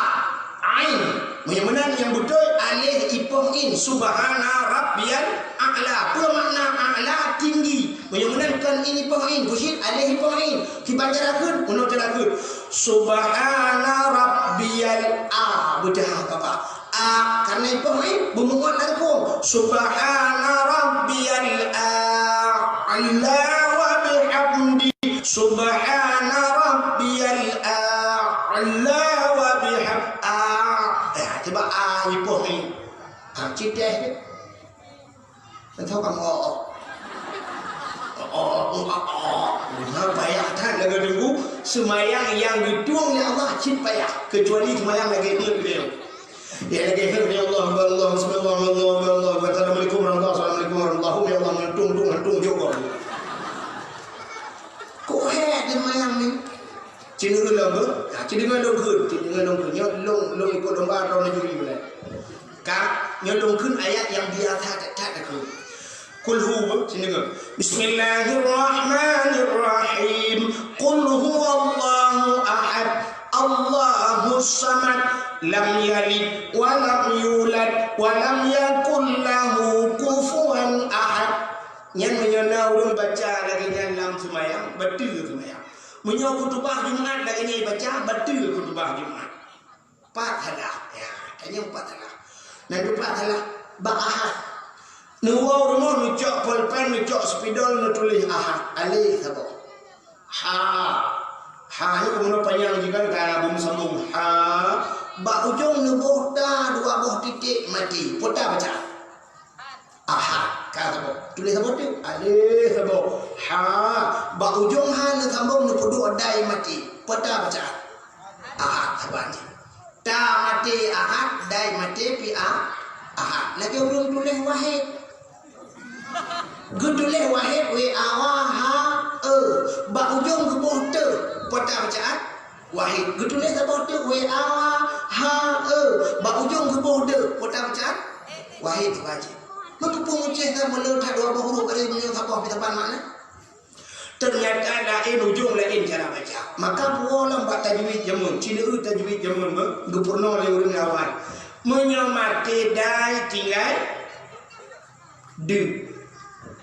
ain. Meunyoe meunan nyang beutôi alif ipoh in, subhana rabbiyal a'la. Peue makna a'la? Tinggi. Meunyoe meunan kon in ipoh in, busyit alif ipoh in. Kiban cara kheun, meunoe cara kheun. Subhana rabbiyal a. Beuteuhah babah. A, karena ipoh in, beumuot lam rukuk. Subhana rabbiyal a'la wa bihamdi. Subhana rabbiyal a'la wa biham-, a. Eh, cuba a ipoh in. Ha, cit deh. Entah kamu, oh, oh. Oh, oh, oh, oh. Nah, payah that lagèe deungoe seumayang nyang geutueng lé Allah cit payah, kecuali seumayang lagèe nyoe. Ya, lagèe nyoe, ya Allah, ya Allah, bismillah, ya Allah, ya Allah, assalamualaikum warahmatullahi wabarakatuh, assalamualaikum warahmatullahi wabarakatuh, ya Allah, nyoe tung, tung, tung, jok. Kok hèk seumayang ni? Cit deungoe lôn kheun, ha, cit deungoe lôn kheun, cit deungoe lôn kheun. Nyoe lôn, lôn ikot lomba droeneuh juri beulai. Ka, nyoe lôn kheun ayat nyang biasa that-that takheun. Kulhu, cit deungoe. Bismillahirrahmanirrahim. Qul huwallahu ahad. Allahus samad. Lam yalid wa lam yulad wa lam yakul lahu kufuwan ahad. Nyan meunyoe na ureueng baca bateue seumayang. Meunyoe khutubah Jumat lagèe nyan baca, bateue khutubah Jumat. Pat salah. Ya, tanyoe pat salah. Nah, pat salah bak Ahad. Neuwoe rumoh, neucok polpen, neucok spidol, neutuléh Ahad. Alèh saboh. Ha. Ha nyoe keumeunyoe panyang jih kan ka beusambông. Ha. Bak ujong neuboh ta dua boh titék maté. Peue ta bacaan? Ahad. Ka saboh. Tuléh saboh teuk. Alèh saboh. Ha. Bak ujong ha neusambông neupeuduek dai maté. Peue ta bacaan? Ahad saban jih. Ta maté Ahad, dai maté pih a-, Ahad. Lagèe ureueng tuléh Wahid. Geutuléh Wahid, W A H E. Bak ujong geuboh te, peue ta bacaan? Wahid. Geutuléh saboh teuk, W A H E. Bak ujong geuboh de, peue ta bacaan? Wahid, wajéb. Meukeupue meucéh ka meuleuet that dua boh huruf, ari meunyoe saboh pih saban makna? Teunyata laén ujong, laén cara baca. Maka puwoe lom bak tajwid jameun, ci neueu tajwid jameun beu, geupeurunoe lé ureueng awai. Meunyoe maté dai tinggai deuek.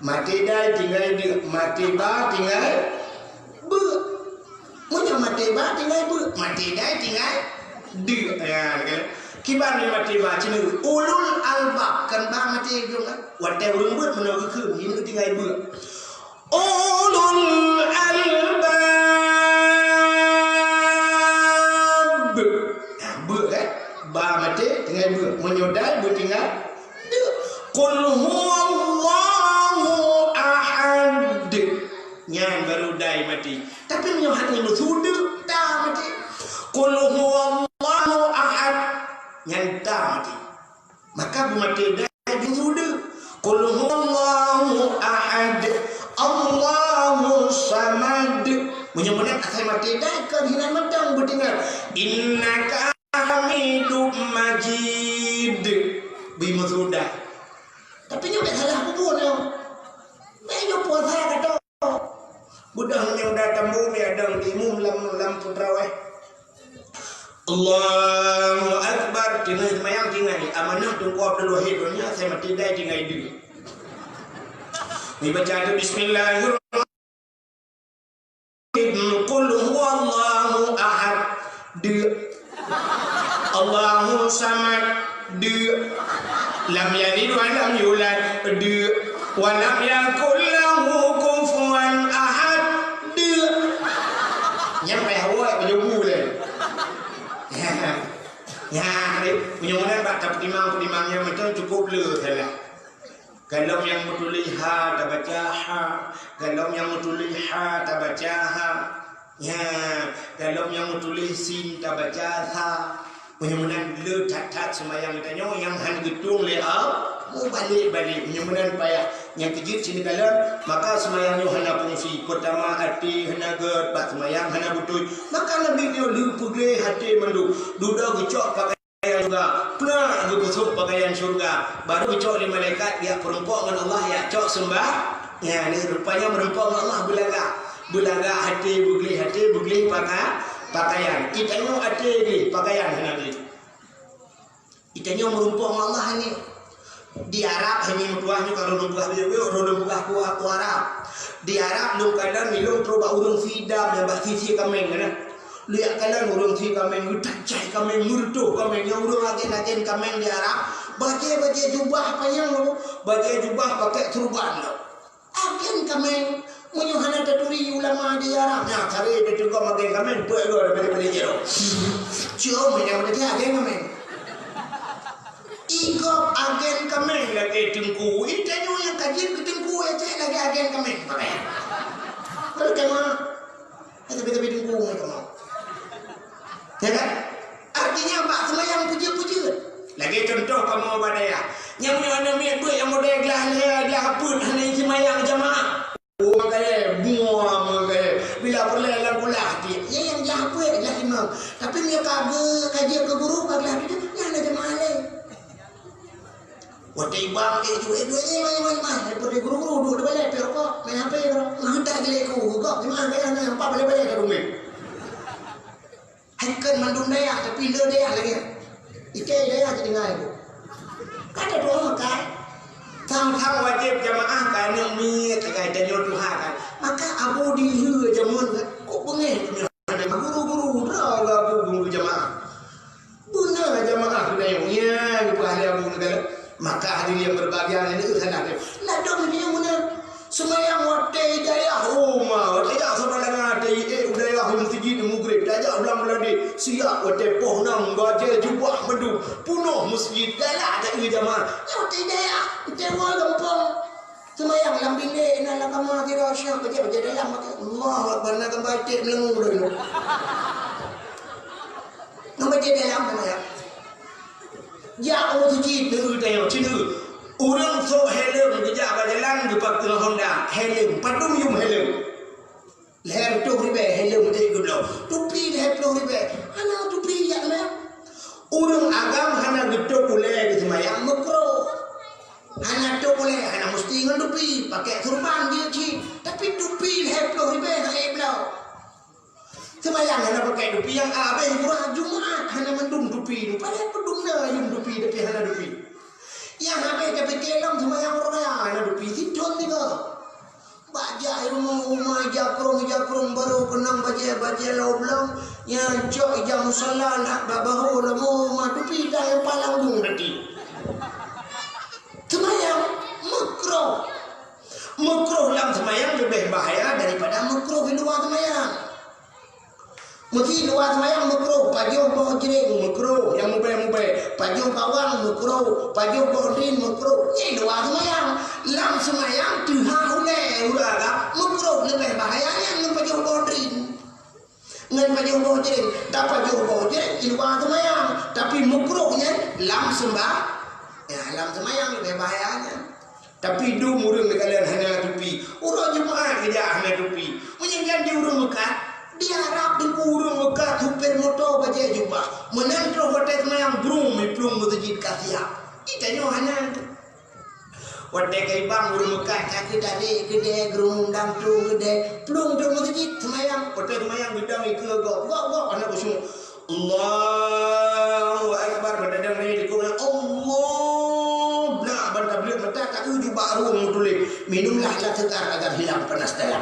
Maté dai tinggai deuek, maté ba tinggai beuek. Meunyoe maté ba tinggai beuek, maté dai tinggai deuek. Ya, kan? Kiban lé maté ba, ci neueu ulul albab, kan ba maté ujong kan? Watèe ureueng beuet meunyoe geukheun, ci neueu tinggai beuek. Ulul albab. Nah, beuek, kan? Ba maté tinggai beuek. Meunyoe dai beuek tinggai deuek. Qul huwallahu ahad. Nyan baru dai maté. Tapi meunyoe hana meusudeuk, ta maté. Qul huwallahu ahad. Nyan ta maté. Maka beumaté dai beusudeuk. Qul huwallahu ahad, Allahu samad. Meunyoe meunan asai maté dai, kon hinan mantong beudeungoe. Innaka hamidum majid. Beumeusudai. Tapi nyoe bèk salah peubuet nyoe. Bèk nyoe puasa ka tôh. Beudôh meunyoe udah tambu, bèk adong imum lam, lam peutrawèh. Allahu Akbar. Teungoh seumayang tinggai. Amanah Teungku Abdul Wahid, nyan asai maté dai tinggai deuek. Dibaca tu, Bismillahirrahmanirrahim. Qul huwallahu ahad. Deuek. Allahu samad. Deuek. Lam yalid wa lam yulad. Deuek. Wa lam yakul lahu kufuwan ahad. Deuek. Nyan payah awai peujeubu lé. Ya, meunyoe meunan bak tapeutimang-peutimang nyan mantong cukup le salah. Golom nyang meutuléh ha tabaca ha, golom nyang meutuléh ha tabaca ha. Nya, golom nyang meutuléh sin tabaca sa. Meunyoe meunan le that-that seumayang geutanyoe nyang hana geutueng lé Allah, mubalek-balek. Meunyoe meunan payah. Nyang keujeuet sineuk kalon, maka seumayang nyoe hana fungsi. Peurtama, até hana gèt, bak seumayang hana beutôi. Maka Nabi nyoe le peugleh até mandum. Dudoe geucok pakaian syeuruga, plak geupeusôk pakaian syeuruga, baru geucok lé malaikat jak peurumpok ngon Allah, jak cok seumbah. Nya, ni rupanya meurumpok ngon Allah beulagak. Beulagak até, beugleh até, beugleh paka-, pakaian. Geutanyoe até gleh, pakaian hana gleh. Geutanyoe meurumpok ngon Allah ni. Di Arab hai meutuah nyoe ka lôn peugah, lôn peugah ku, ku Arab. Di Arab lôn kalon, lôn trok bak ureueng si idam nyang bak sie-sie kaméng na. Lôn jak kalon ureueng sie kaméng, geutajai kaméng, geureutôh kaméng, nyang ureueng agen-agen kaméng di Arab. Bajèe-bajèe jubah panyang lom, bajèe jubah pakèk turban lom. Agen kaméng, meunyoe hana taturi ulama di Arab, nyan sabe teuteugom agen kaméng, peuet lom daripada-pada jero. Cium, meunyoe hana agen kaméng. Igop agen kaméng lagèe teungku. Geutanyoe nyang ka jeuet keu teungku, ya cit lagèe agen kaméng. Pakai. Kalau tema, tapi-tapi teungku, ya, kamu. Ya kan? Artinya, bak seumayang peujeuet-peujeuet. Lagèe contoh kamoe bak dayah. Nyang meunyoe aneuk miet beuet nyang model glah lhèe, glah peuet, hana seumayang jamaah. Oh, makajih, buah makajih. Bila peureulèe lam kulah, dia, ya, nyang glah peuet, glah imam. Tapi meunyoe ka geu-, ka jeuet keu guru, ka glah tujoh, nyan na jamaah laén. Watèe imam, eh, ju-, eh, ju-, eh, imam, imam, imam. Daripada guru-guru, duek di balè, peuet rukok, main H P, bro. Geutak gilèe ku, gok, imam, gaya na, empat balè-balè ka rumah. Hai kon mandum dayah, tapi le dayah lagèe nyan. Ikei dayah jadi ngai tu. Kada doa makai. Sang-sang wajéb jamaah ka aneuk miet, ka tanyoe tuha kan. Maka Abu di lheueh jameun, kok beungéh nyoe, guru-guru droe Abu guru jamaah. Beuna jamaah geutanyoe, nya geupeuhah lé Abu Negara. Maka hadirin yang berbahagia, ini salah dia. Ladôm dia meunan. Seumayang watèe dayah, oh ma, watèe jak saban langa, watèe ék u dayah, u meuseujid, u mugreb, tajak u blang beuladé, siap watèe poh nam, bajèe jubah mandum, peunoh meuseujid, galak tajak jamaah. Nyan watèe dayah, watèe woe gampông. Seumayang lam bilék, na lam kama sidroe syah, bajèe-bajèe dalam pakai. Allahu Akbar, na gambar iték meulengô droe nyoe. Na bajèe dalam seumayang. Jak u meuseujid, neu tanyoe, ci neu. Ureueng sôk helm geujak bak jalan geupakeue Honda, helm, padum yum helm. Lhèe reutôh ribèe helm ék geubloe. Tupi lhèe plôh ribèe, hana tupi jak meunan. Ureueng agam hana geutôp ulèe geuseumayang meukroh. Hana tôp ulèe, hana musti ngon tupi, pakai surban jeuet cit. Tapi tupi lhèe plôh ribèe hana ék bloe. Seumayang hana pakai tupi nyang abéh murah Jumat hana mandum tupi nyoe. Padahai padum na yum tupi tapi hana tupi. Nyang habéh tapike lom seumayang uroe raya hana tupi sithon tiga. Bak jak i rumoh uma ija krông, ija krông barô keunong bajèe, bajèe lam blang. Nyang cok ija musala nak bak bahô lom uma tupi dah nyang palang gung tadi. Seumayang meukroh. Meukroh lam seumayang leubeh bahaya daripada meukroh di luwa seumayang. Meusi luwa seumayang meukroh, pajoh boh jreng meukroh, nyang mubèe-mubèe, pajoh bawang meukroh, pajoh boh drin meukroh, nyan luwa seumayang. Lam seumayang teuhah ulèe ureueng agam meukroh leubeh bahaya nyan ngon pajoh boh drin. Ngon pajoh boh jreng, tapajoh boh jreng di luwa seumayang, tapi meukroh nyan lam seumba-, ya, lam seumayang leubeh bahaya nyan. Tapi dum ureueng geukalon hana tupi. Uroe Jumat geujak hana tupi. Meunyoe jan di ureueng meukat, di Arab teungku ureueng meukat supir moto bajèe jubah. Meunan troh watèe seumayang brung miplueng meuseujid ka siap. Geutanyoe hana. Watèe ka ibang ureueng meukat ka geutarek keudè, geurundang tueng keudè, plueng troh meuseujid seumayang. Watèe seumayang geudong ikeue gob, gob, gob hana khusyuk. Allahu Akbar, ban tadong lé dikeue, Allah, blah ban tableuk mata ka eu jubah rueng meutuléh. Minumlah air segar agar hilang panas dalam.